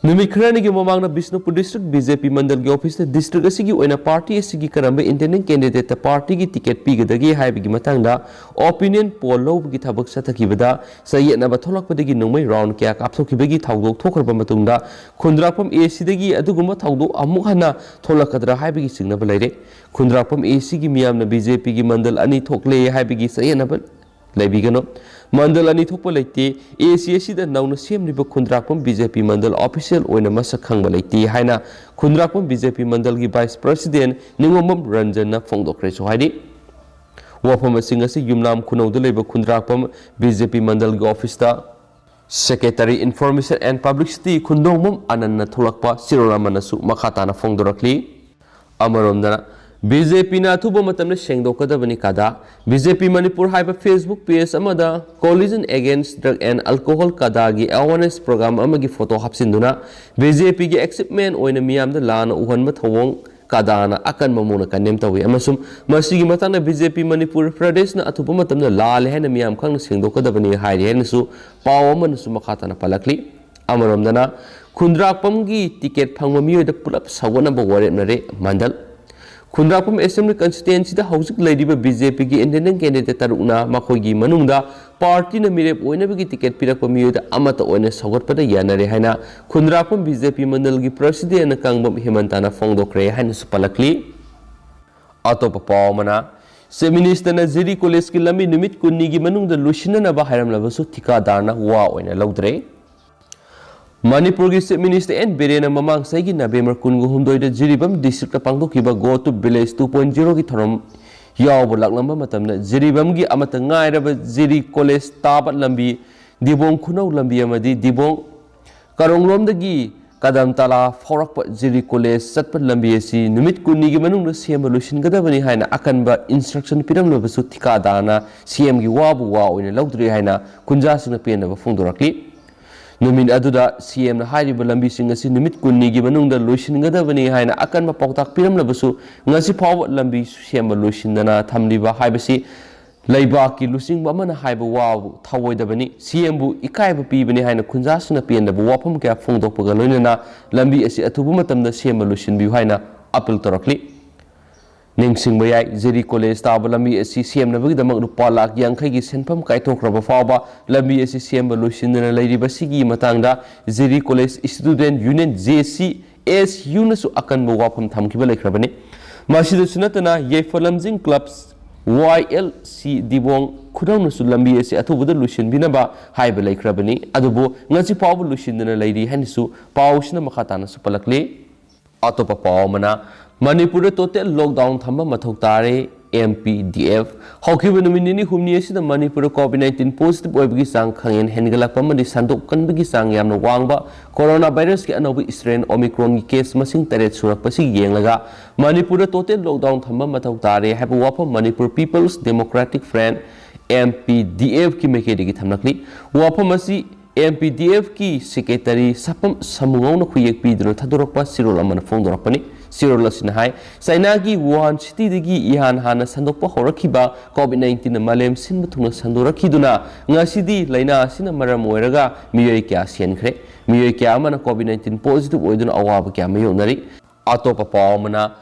ꯅꯨꯃꯤꯠ ꯈꯔꯅꯤꯒꯤ ꯃꯃꯥꯡꯗ ꯕꯤꯁꯅꯨꯄꯨꯔ ꯗꯤꯁꯇ꯭ꯔꯤꯛ ꯕꯤ ꯖꯦ ꯄꯤ ꯃꯟꯗꯜꯒꯤ ꯑꯣꯐꯤꯁꯇ ꯗꯤꯁꯇ꯭ꯔꯤꯛ ꯑꯁꯤꯒꯤ ꯑꯣꯏꯅ ꯄꯥꯔꯇꯤ ꯑꯁꯤꯒꯤ ꯀꯔꯝꯕ ꯏꯟꯗꯤꯄꯦꯟꯗꯦꯟꯠ ꯀꯦꯟꯗꯤꯗꯦꯠꯇ ꯄꯥꯔꯇꯤꯒꯤ ꯇꯤꯀꯦꯠ ꯄꯤꯒꯗꯒꯦ ꯍꯥꯏꯕꯒꯤ ꯃꯇꯥꯡꯗ ꯑꯣꯄꯤꯅꯤꯌꯟ ꯄꯣꯜ ꯂꯧꯕꯒꯤ ꯊꯕꯛ ꯆꯠꯊꯈꯤꯕꯗ ꯆꯌꯦꯠꯅꯕ ꯊꯣꯛꯂꯛꯄꯗꯒꯤ ꯅꯣꯡꯃꯩ ꯔꯥꯎꯟ ꯀꯌꯥ ꯀꯥꯞꯊꯣꯛꯈꯤꯕꯒꯤ ꯊꯧꯗꯣꯛ ꯊꯣꯛꯈ꯭ꯔꯕ ꯃꯇꯨꯡꯗ ꯈꯨꯟꯗ꯭ꯔꯥꯛꯄꯝ ꯑꯦ ꯁꯤꯗꯒꯤ ꯑꯗꯨꯒꯨꯝꯕ ꯊꯧꯗꯣꯛ ꯑꯃꯨꯛ ꯍꯟꯅ ꯊꯣꯛꯂꯛꯀꯗ꯭ꯔꯥ ꯍꯥꯏꯕꯒꯤ ꯆꯤꯡꯅꯕ ꯂꯩꯔꯦ꯫ ꯈꯨꯟꯗ꯭ꯔꯥꯛꯄꯝ ꯑꯦ ꯁꯤꯒꯤ ꯃꯤꯌꯥꯝꯅ ꯕꯤ ꯖꯦ ꯄꯤꯒꯤ ꯃꯟꯗꯜ ꯑꯅꯤ ꯊꯣꯛꯂꯦ ꯍꯥꯏꯕꯒꯤ ꯆꯌꯦꯠꯅꯕ ꯂꯩꯕꯤꯒꯅꯨ꯫ ꯃꯟꯗꯜ ꯑꯅꯤ ꯊꯣꯛꯄ ꯂꯩꯇꯦ꯫ ꯑꯦ ꯁꯤ ꯑꯁꯤꯗ ꯅꯧꯅ ꯁꯦꯝꯂꯤꯕ ꯈꯨꯟꯗ꯭ꯔꯥꯛꯄꯝ ꯕꯤ ꯖꯦ ꯄꯤ ꯃꯟꯗꯜ ꯑꯣꯐꯤꯁꯤꯌꯦꯜ ꯑꯣꯏꯅ ꯃꯁꯛ ꯈꯪꯕ ꯂꯩꯇꯦ ꯍꯥꯏꯅ ꯈꯨꯟꯗ꯭ꯔꯥꯛꯄꯝ ꯕꯤ ꯖꯦ ꯄꯤ ꯃꯟꯗꯜꯒꯤ ꯚꯥꯏꯁ ꯄ꯭ꯔꯁꯤꯗꯦꯟꯠ ꯅꯤꯉꯣꯝꯕꯝ ꯔꯟꯖꯟꯅ ꯐꯣꯡꯗꯣꯛꯈ꯭ꯔꯦꯁꯨ ꯍꯥꯏꯔꯤ꯫ ꯋꯥꯐꯝꯁꯤꯡ ꯑꯁꯤ ꯌꯨꯝꯂꯥꯝ ꯈꯨꯅꯧꯗ ꯂꯩꯕ ꯈꯨꯟꯗ꯭ꯔꯥꯛꯄꯝ ꯕꯤ ꯖꯦ ꯄꯤ ꯃꯟꯗꯜꯒꯤ ꯑꯣꯐꯤꯁꯇ ꯁꯦꯀ꯭ꯔꯦꯇꯔꯤ ꯏꯟꯐꯣꯔꯃꯦꯁꯟ ꯑꯦꯟ ꯄꯕ꯭ꯂꯤꯁꯤꯇꯤ ꯈꯨꯟꯗꯣꯡꯕꯝ ꯑꯅꯟꯅ ꯊꯣꯛꯂꯛꯄ ꯆꯦꯔꯣꯜ ꯑꯃꯅꯁꯨ ꯃꯈꯥ ꯇꯥꯅ ꯐꯣꯡꯗꯣꯔꯛꯂꯤ꯫ ꯑꯃꯔꯣꯝꯗꯅ, ꯕꯤ ꯖꯦ ꯄꯤꯅ ꯑꯊꯨꯕ ꯃꯇꯝꯗ ꯁꯦꯡꯗꯣꯛꯀꯗꯕꯅꯤ ꯀꯥꯗꯥ꯫ ꯕꯤ ꯖꯦ ꯄꯤ ꯃꯅꯤꯄꯨꯔ ꯍꯥꯏꯕ Facebook ꯄꯦꯖ ꯑꯃꯗ Coalition Against Drug and Alcohol ꯀꯥꯗꯥꯒꯤ ꯑꯦꯋꯥꯔꯅꯦꯁ ꯄ꯭ꯔꯣꯒ꯭ꯔꯥꯝ ꯑꯃꯒꯤ ꯐꯣꯇꯣ ꯍꯥꯞꯆꯤꯟꯗꯨꯅ ꯕꯤ ꯖꯦ ꯄꯤꯒꯤ ꯑꯦꯆꯤꯞꯃꯦꯟ ꯑꯣꯏꯅ ꯃꯤꯌꯥꯝꯗ ꯂꯥꯟꯅ ꯎꯍꯟꯕ ꯊꯧꯑꯣꯡ ꯀꯥꯗꯥꯅ ꯑꯀꯟꯕ ꯃꯑꯣꯡꯗ ꯀꯟꯗꯦꯝ ꯇꯧꯏ ꯑꯃꯁꯨꯡ ꯃꯁꯤꯒꯤ ꯃꯇꯥꯡꯗ ꯕꯤ ꯖꯦ ꯄꯤ ꯃꯅꯤꯄꯨꯔ ꯄ꯭ꯔꯗꯦꯁꯅ ꯑꯊꯨꯕ ꯃꯇꯝꯗ ꯂꯥꯜꯂꯦ ꯍꯥꯏꯅ ꯃꯤꯌꯥꯝ ꯈꯪꯅ ꯁꯦꯡꯗꯣꯛꯀꯗꯕꯅꯤ ꯍꯥꯏꯔꯤ ꯍꯥꯏꯅꯁꯨ ꯄꯥꯎ ꯑꯃꯅꯁꯨ ꯃꯈꯥ ꯇꯥꯅ ꯄꯜꯂꯛꯂꯤ꯫ ꯑꯃꯔꯣꯝꯗꯅ, ꯈꯨꯟꯗ꯭ꯔꯥꯛꯄꯝꯒꯤ ꯇꯤꯀꯦꯠ ꯐꯪꯕ ꯃꯤꯑꯣꯏꯗ ꯄꯨꯂꯞ ꯁꯧꯒꯠꯅꯕ ꯋꯥꯔꯦꯞꯅꯔꯦ ꯃꯟꯗꯜ꯫ ꯈꯨꯟꯗ꯭ꯔꯥꯛꯄꯝ ꯑꯦꯁꯦꯝꯕ꯭ꯂꯤ ꯀꯟꯁꯇꯤꯇ꯭ꯋꯦꯟꯁꯤꯗ ꯍꯧꯖꯤꯛ ꯂꯩꯔꯤꯕ ꯕꯤ ꯖꯦ ꯄꯤꯒꯤ ꯏꯟꯗꯤꯄꯦꯟꯗꯦꯟꯠ ꯀꯦꯟꯗꯤꯗꯦꯠ ꯇꯔꯨꯛꯅ ꯃꯈꯣꯏꯒꯤ ꯃꯅꯨꯡꯗ ꯄꯥꯔꯇꯤꯅ ꯃꯤꯔꯦꯞ ꯑꯣꯏꯅꯕꯒꯤ ꯇꯤꯀꯦꯠ ꯄꯤꯔꯛꯄ ꯃꯤꯑꯣꯏꯗ ꯑꯃꯠꯇ ꯑꯣꯏꯅ ꯁꯧꯒꯠꯄꯗ ꯌꯥꯅꯔꯦ ꯍꯥꯏꯅ ꯈꯨꯟꯗ꯭ꯔꯥꯛꯄꯝ ꯕꯤ ꯖꯦ ꯄꯤ ꯃꯟꯗꯜꯒꯤ ꯄ꯭ꯔꯁꯤꯗꯦꯟꯠ ꯀꯥꯡꯕꯝ ꯍꯦꯃꯟꯇꯅ ꯐꯣꯡꯗꯣꯛꯈ꯭ꯔꯦ ꯍꯥꯏꯅꯁꯨ ꯄꯜꯂꯛꯂꯤ꯫ ꯑꯇꯣꯞꯄ ꯄꯥꯎ ꯑꯃꯅ, ꯆꯤꯐ ꯃꯤꯅꯤꯁꯇꯔꯅ ꯖꯤꯔꯤ ꯀꯣꯂꯦꯖꯀꯤ ꯂꯝꯕꯤ ꯅꯨꯃꯤꯠ ꯀꯨꯟꯅꯤꯒꯤ ꯃꯅꯨꯡꯗ ꯂꯣꯏꯁꯤꯟꯅꯅꯕ ꯍꯥꯏꯔꯝꯂꯕꯁꯨ ꯊꯤꯀꯥꯗꯥꯔꯅ ꯋꯥ ꯑꯣꯏꯅ ꯂꯧꯗ꯭ꯔꯦ꯫ ꯃꯅꯤꯄꯨꯔꯒꯤ ꯆꯤꯐ ꯃꯤꯅꯤꯁꯇꯔ ꯑꯦꯟ ꯕꯤꯔꯦꯟꯅ ꯃꯃꯥꯡ ꯆꯍꯤꯒꯤ ꯅꯕꯦꯝꯕꯔ ꯀꯨꯟꯒ ꯍꯨꯝꯗꯣꯏꯗ ꯖꯤꯔꯤꯕꯥꯝ ꯗꯤꯁꯇ꯭ꯔꯤꯛꯇ ꯄꯥꯡꯊꯣꯛꯈꯤꯕ Go to Village two point zero ꯒꯤ ꯊꯧꯔꯝ ꯌꯥꯎꯕ ꯂꯥꯛꯂꯝꯕ ꯃꯇꯝꯗ ꯖꯤꯔꯤꯕꯥꯝꯒꯤ ꯑꯃꯠꯇ ꯉꯥꯏꯔꯕ ꯖꯤꯔꯤ ꯀꯣꯂꯦꯖ ꯇꯥꯕ ꯂꯝꯕꯤ, ꯗꯤꯕꯣꯡ ꯈꯨꯅꯧ ꯂꯝꯕꯤ ꯑꯃꯗꯤ ꯗꯤꯕꯣꯡ ꯀꯔꯣꯡꯂꯣꯝꯗꯒꯤ ꯀꯗꯝ ꯇꯂꯥ ꯐꯥꯎꯔꯛꯄ ꯖꯤꯔꯤ ꯀꯣꯂꯦꯖ ꯆꯠꯄ ꯂꯝꯕꯤ ꯑꯁꯤ ꯅꯨꯃꯤꯠ ꯀꯨꯟꯅꯤꯒꯤ ꯃꯅꯨꯡꯗ ꯁꯦꯝꯕ ꯂꯣꯏꯁꯤꯟꯒꯗꯕꯅꯤ ꯍꯥꯏꯅ ꯑꯀꯟꯕ ꯏꯟꯁꯇ꯭ꯔꯛꯁꯟ ꯄꯤꯔꯝꯂꯕꯁꯨ ꯊꯤꯀꯥꯗꯥꯔꯅ ꯁꯤ ꯑꯦꯝꯒꯤ ꯋꯥꯕꯨ ꯋꯥ ꯑꯣꯏꯅ ꯂꯧꯗ꯭ꯔꯦ ꯍꯥꯏꯅ ꯈꯨꯟꯖꯥꯁꯤꯡꯅ ꯄꯦꯟꯗꯕ ꯐꯣꯡꯗꯣꯔꯛꯂꯤ꯫ ꯅꯨꯃꯤꯠ ꯑꯗꯨꯗ ꯁꯤ ꯑꯦꯝꯅ ꯍꯥꯏꯔꯤꯕ ꯂꯝꯕꯤꯁꯤꯡ ꯑꯁꯤ ꯅꯨꯃꯤꯠ ꯀꯨꯟꯅꯤꯒꯤ ꯃꯅꯨꯡꯗ ꯂꯣꯏꯁꯤꯟꯒꯗꯕꯅꯤ ꯍꯥꯏꯅ ꯑꯀꯟꯕ ꯄꯥꯎꯇꯥꯛ ꯄꯤꯔꯝꯂꯕꯁꯨ, ꯉꯁꯤ ꯐꯥꯎꯕ ꯂꯝꯕꯤ ꯁꯦꯝꯕ ꯂꯣꯏꯁꯤꯟꯗꯅ ꯊꯝꯂꯤꯕ ꯍꯥꯏꯕꯁꯤ ꯂꯩꯕꯥꯛꯀꯤ ꯂꯨꯆꯤꯡꯕ ꯑꯃꯅ ꯍꯥꯏꯕ ꯋꯥꯕꯨ ꯊꯧꯑꯣꯏꯗꯕꯅꯤ, ꯁꯤ ꯑꯦꯝꯕꯨ ꯏꯀꯥꯏꯕ ꯄꯤꯕꯅꯤ ꯍꯥꯏꯅ ꯈꯨꯟꯖꯥꯁꯤꯡꯅ ꯄꯦꯟꯗꯕ ꯋꯥꯐꯝ ꯀꯌꯥ ꯐꯣꯡꯗꯣꯛꯄꯒ ꯂꯣꯏꯅꯅ ꯂꯝꯕꯤ ꯑꯁꯤ ꯑꯊꯨꯕ ꯃꯇꯝꯗ ꯁꯦꯝꯕ ꯂꯣꯏꯁꯤꯟꯕꯤꯌꯨ ꯍꯥꯏꯅ ꯑꯄꯤꯜ ꯇꯧꯔꯛꯂꯤ꯫ ꯅꯤꯡꯁꯤꯡꯕ ꯌꯥꯏ, ꯖꯦꯔꯤ ꯀꯣꯂꯦꯖ ꯇꯥꯕ ꯂꯝꯕꯤ ꯑꯁꯤ ꯁꯦꯝꯅꯕꯒꯤꯗꯃꯛ ꯂꯨꯄꯥ ꯂꯥꯈ ꯌꯥꯡꯈꯩꯒꯤ ꯁꯦꯟꯐꯝ ꯀꯥꯏꯊꯣꯛꯈ꯭ꯔꯕ ꯐꯥꯎꯕ ꯂꯝꯕꯤ ꯑꯁꯤ ꯁꯦꯝꯕ ꯂꯣꯏꯁꯤꯟꯗꯅ ꯂꯩꯔꯤꯕꯁꯤꯒꯤ ꯃꯇꯥꯡꯗ Jiri college student union, J C S ꯌꯨꯅꯁꯨ ꯑꯀꯟꯕ ꯋꯥꯐꯝ ꯊꯝꯈꯤꯕ ꯂꯩꯈ꯭ꯔꯕꯅꯤ꯫ ꯃꯁꯤꯗꯁꯨ ꯅꯠꯇꯅ ꯌꯥꯏꯐ ꯂꯝꯖꯤꯡ ꯀ꯭ꯂꯕ, ꯋꯥꯏ ꯑꯦꯜ ꯁꯤ ꯗꯤꯕꯣꯡ ꯈꯨꯅꯧꯅꯁꯨ ꯂꯝꯕꯤ ꯑꯁꯤ ꯑꯊꯨꯕꯗ ꯂꯣꯏꯁꯤꯟꯕꯤꯅꯕ ꯍꯥꯏꯕ ꯂꯩꯈ꯭ꯔꯕꯅꯤ, ꯑꯗꯨꯕꯨ ꯉꯁꯤ ꯐꯥꯎꯕ ꯂꯣꯏꯁꯤꯟꯗꯅ ꯂꯩꯔꯤ ꯍꯥꯏꯅꯁꯨ ꯄꯥꯎꯁꯤꯅ ꯃꯈꯥ ꯇꯥꯅꯁꯨ ꯄꯜꯂꯛꯂꯤ꯫ ꯑꯇꯣꯞꯄ ꯄꯥꯎ ꯑꯃꯅ, ꯃꯅꯤꯄꯨꯔꯗ ꯇꯣꯇꯦꯜ ꯂꯣꯛꯗꯥꯎꯟ ꯊꯝꯕ ꯃꯊꯧ ꯇꯥꯔꯦ, ꯑꯦꯝ ꯄꯤ ꯗꯤ ꯑꯦꯐ꯫ ꯍꯧꯈꯤꯕ ꯅꯨꯃꯤꯠ ꯅꯤꯅꯤ ꯍꯨꯝꯅꯤ ꯑꯁꯤꯗ ꯃꯅꯤꯄꯨꯔꯗ ꯀꯣꯚꯤꯗ ꯅꯥꯏꯟꯇꯤꯟ ꯄꯣꯖꯤꯇꯤꯚ ꯑꯣꯏꯕꯒꯤ ꯆꯥꯡ ꯈꯪꯍꯦꯟ ꯍꯦꯟꯒꯠꯂꯛꯄ ꯑꯃꯗꯤ ꯁꯟꯗꯣꯛꯀꯟꯕꯒꯤ ꯆꯥꯡ ꯌꯥꯝꯅ ꯋꯥꯡꯕ ꯀꯣꯔꯣꯅꯥ ꯚꯥꯏꯔꯁꯀꯤ ꯑꯅꯧꯕ ꯏꯁꯇ꯭ꯔꯦꯟ ꯑꯣꯃꯤꯀ꯭ꯔꯣꯟꯒꯤ ꯀꯦꯁ ꯃꯁꯤꯡ ꯇꯔꯦꯠ ꯁꯨꯔꯛꯄꯁꯤ ꯌꯦꯡꯂꯒ ꯃꯅꯤꯄꯨꯔꯗ ꯇꯣꯇꯦꯜ ꯂꯣꯛꯗꯥꯎꯟ ꯊꯝꯕ ꯃꯊꯧ ꯇꯥꯔꯦ ꯍꯥꯏꯕ ꯋꯥꯐꯝ Manipur people's democratic front, M P D ꯑꯦꯐꯀꯤ ꯃꯥꯏꯀꯩꯗꯒꯤ ꯊꯝꯂꯛꯂꯤ꯫ ꯋꯥꯐꯝ ꯑꯁꯤ ꯑꯦꯝ ꯄꯤ ꯗꯤ ꯑꯦꯐꯀꯤ ꯁꯦꯀ꯭ꯔꯦꯇꯔꯤ ꯁꯥꯄꯝ ꯁꯃꯨꯉꯧꯅ ꯈꯨꯌꯦꯛ ꯄꯤꯗꯨꯅ ꯊꯥꯗꯣꯔꯛꯄ ꯆꯦꯔꯣꯜ ꯑꯃꯅ ꯐꯣꯡꯗꯣꯔꯛꯄꯅꯤ꯫ ꯆꯦꯔꯣꯜ ꯑꯁꯤꯅ ꯍꯥꯏ, ꯆꯥꯏꯅꯥꯒꯤ ꯋꯨꯍꯥꯟ ꯁꯤꯇꯤꯗꯒꯤ ꯏꯍꯥꯟ ꯍꯥꯟꯅ ꯁꯟꯗꯣꯛꯄ ꯍꯧꯔꯛꯈꯤꯕ ꯀꯣꯚꯤꯗ ꯅꯥꯏꯟꯇꯤꯟꯅ ꯃꯥꯂꯦꯝ ꯁꯤꯟꯕ ꯊꯨꯡꯅ ꯁꯟꯗꯣꯔꯛꯈꯤꯗꯨꯅ ꯉꯁꯤꯗꯤ ꯂꯥꯏꯅꯥ ꯑꯁꯤꯅ ꯃꯔꯝ ꯑꯣꯏꯔꯒ ꯃꯤꯑꯣꯏ ꯀꯌꯥ ꯁꯤꯍꯟꯈ꯭ꯔꯦ꯫ ꯃꯤꯑꯣꯏ ꯀꯌꯥ ꯑꯃꯅ ꯀꯣꯚꯤꯗ ꯅꯥꯏꯟꯇꯤꯟ ꯄꯣꯖꯤꯇꯤꯚ ꯑꯣꯏꯗꯨꯅ ꯑꯋꯥꯕ ꯀꯌꯥ ꯃꯥꯌꯣꯛꯅꯔꯤ꯫ ꯑꯇꯣꯞꯄ ꯄꯥꯎ ꯑꯃꯅ,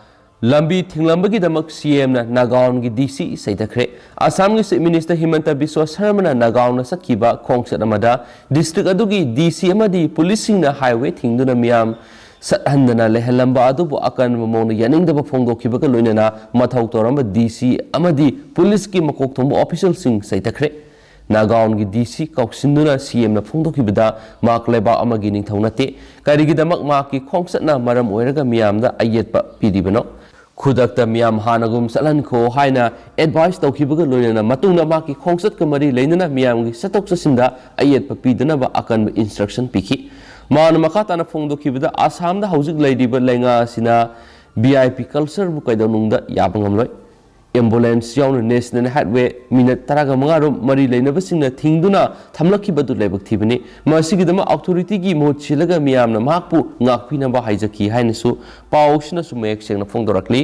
ꯂꯝꯕꯤ ꯊꯤꯡꯂꯝꯕꯒꯤꯗꯃꯛ ꯁꯤ ꯑꯦꯝꯅ ꯅꯥꯒꯥꯎꯟꯒꯤ ꯗꯤ ꯁꯤ ꯆꯩꯊꯈ꯭ꯔꯦ꯫ ꯑꯁꯥꯝꯒꯤ ꯆꯤꯐ ꯃꯤꯅꯤꯁꯇꯔ ꯍꯤꯃꯟꯇ ꯕꯤꯁ꯭ꯋ ꯁꯔꯃꯅ ꯅꯥꯒꯥꯎꯟꯗ ꯆꯠꯈꯤꯕ ꯈꯣꯡꯆꯠ ꯑꯃꯗ ꯗꯤꯁꯇ꯭ꯔꯤꯛ ꯑꯗꯨꯒꯤ ꯗꯤ ꯁꯤ ꯑꯃꯗꯤ ꯄꯨꯂꯤꯁꯁꯤꯡꯅ ꯍꯥꯏꯋꯦ ꯊꯤꯡꯗꯨꯅ ꯃꯤꯌꯥꯝ ꯆꯠꯍꯟꯗꯅ ꯂꯩꯍꯜꯂꯝꯕ ꯑꯗꯨꯕꯨ ꯑꯀꯟꯕ ꯃꯑꯣꯡꯗ ꯌꯥꯅꯤꯡꯗꯕ ꯐꯣꯡꯗꯣꯛꯈꯤꯕꯒ ꯂꯣꯏꯅꯅ ꯃꯊꯧ ꯇꯧꯔꯝꯕ ꯗꯤ ꯁꯤ ꯑꯃꯗꯤ ꯄꯨꯂꯤꯁꯀꯤ ꯃꯀꯣꯛ ꯊꯣꯡꯕ ꯑꯣꯐꯤꯁꯤꯌꯦꯜꯁꯤꯡ ꯆꯩꯊꯈ꯭ꯔꯦ꯫ ꯅꯥꯒꯥꯎꯟꯒꯤ ꯗꯤ ꯁꯤ ꯀꯧꯁꯤꯟꯗꯨꯅ ꯁꯤ ꯑꯦꯝꯅ ꯐꯣꯡꯗꯣꯛꯈꯤꯕꯗ ꯃꯍꯥꯛ ꯂꯩꯕꯥꯛ ꯑꯃꯒꯤ ꯅꯤꯡꯊꯧ ꯅꯠꯇꯦ꯫ ꯀꯔꯤꯒꯤꯗꯃꯛ ꯃꯍꯥꯛꯀꯤ ꯈꯣꯡꯆꯠꯅ ꯃꯔꯝ ꯑꯣꯏꯔꯒ ꯃꯤꯌꯥꯝꯗ ꯑꯌꯦꯠꯄ ꯄꯤꯔꯤꯕꯅꯣ? ꯈꯨꯗꯛꯇ ꯃꯤꯌꯥꯝ ꯍꯥꯟꯅꯒꯨꯝ ꯆꯠꯍꯟꯈꯣ ꯍꯥꯏꯅ ꯑꯦꯗꯚꯥꯏꯁ ꯇꯧꯈꯤꯕꯒ ꯂꯣꯏꯅꯅ ꯃꯇꯨꯡꯗ ꯃꯍꯥꯛꯀꯤ ꯈꯣꯡꯆꯠꯀ ꯃꯔꯤ ꯂꯩꯅꯅ ꯃꯤꯌꯥꯝꯒꯤ ꯆꯠꯊꯣꯛ ꯆꯠꯁꯤꯟꯗ ꯑꯌꯦꯠꯄ ꯄꯤꯗꯅꯕ ꯑꯀꯟꯕ ꯏꯟꯁꯇ꯭ꯔꯛꯁꯟ ꯄꯤꯈꯤ꯫ ꯃꯍꯥꯛꯅ ꯃꯈꯥ ꯇꯥꯅ ꯐꯣꯡꯗꯣꯛꯈꯤꯕꯗ, ꯑꯁꯥꯝꯗ ꯍꯧꯖꯤꯛ ꯂꯩꯔꯤꯕ ꯂꯩꯉꯥꯛ ꯑꯁꯤꯅ ꯚꯤ ꯑꯥꯏ ꯄꯤ ꯀꯜꯆꯔꯕꯨ ꯀꯩꯗꯧꯅꯨꯡꯗ ꯌꯥꯕ ꯉꯝꯂꯣꯏ꯫ ꯑꯦꯝꯕꯨꯂꯦꯟꯁ ꯌꯥꯎꯅ ꯅꯦꯁꯅꯦꯜ ꯍꯥꯏꯠꯋꯦ ꯃꯤꯅꯠ ꯇꯔꯥꯒ ꯃꯉꯥ ꯔꯣꯝ ꯃꯔꯤ ꯂꯩꯅꯕꯁꯤꯡꯅ ꯊꯤꯡꯗꯨꯅ ꯊꯝꯂꯛꯈꯤꯕ ꯑꯗꯨ ꯂꯥꯏꯕꯛ ꯊꯤꯕꯅꯤ꯫ ꯃꯁꯤꯒꯤꯗꯃꯛ ꯑꯣꯊꯣꯔꯤꯇꯤꯒꯤ ꯃꯍꯨꯠ ꯁꯤꯜꯂꯒ ꯃꯤꯌꯥꯝꯅ ꯃꯍꯥꯛꯄꯨ ꯉꯥꯛꯄꯤꯅꯕ ꯍꯥꯏꯖꯈꯤ ꯍꯥꯏꯅꯁꯨ ꯄꯥꯎꯁꯤꯅꯁꯨ ꯃꯌꯦꯛ ꯁꯦꯡꯅ ꯐꯣꯡꯗꯣꯔꯛꯂꯤ꯫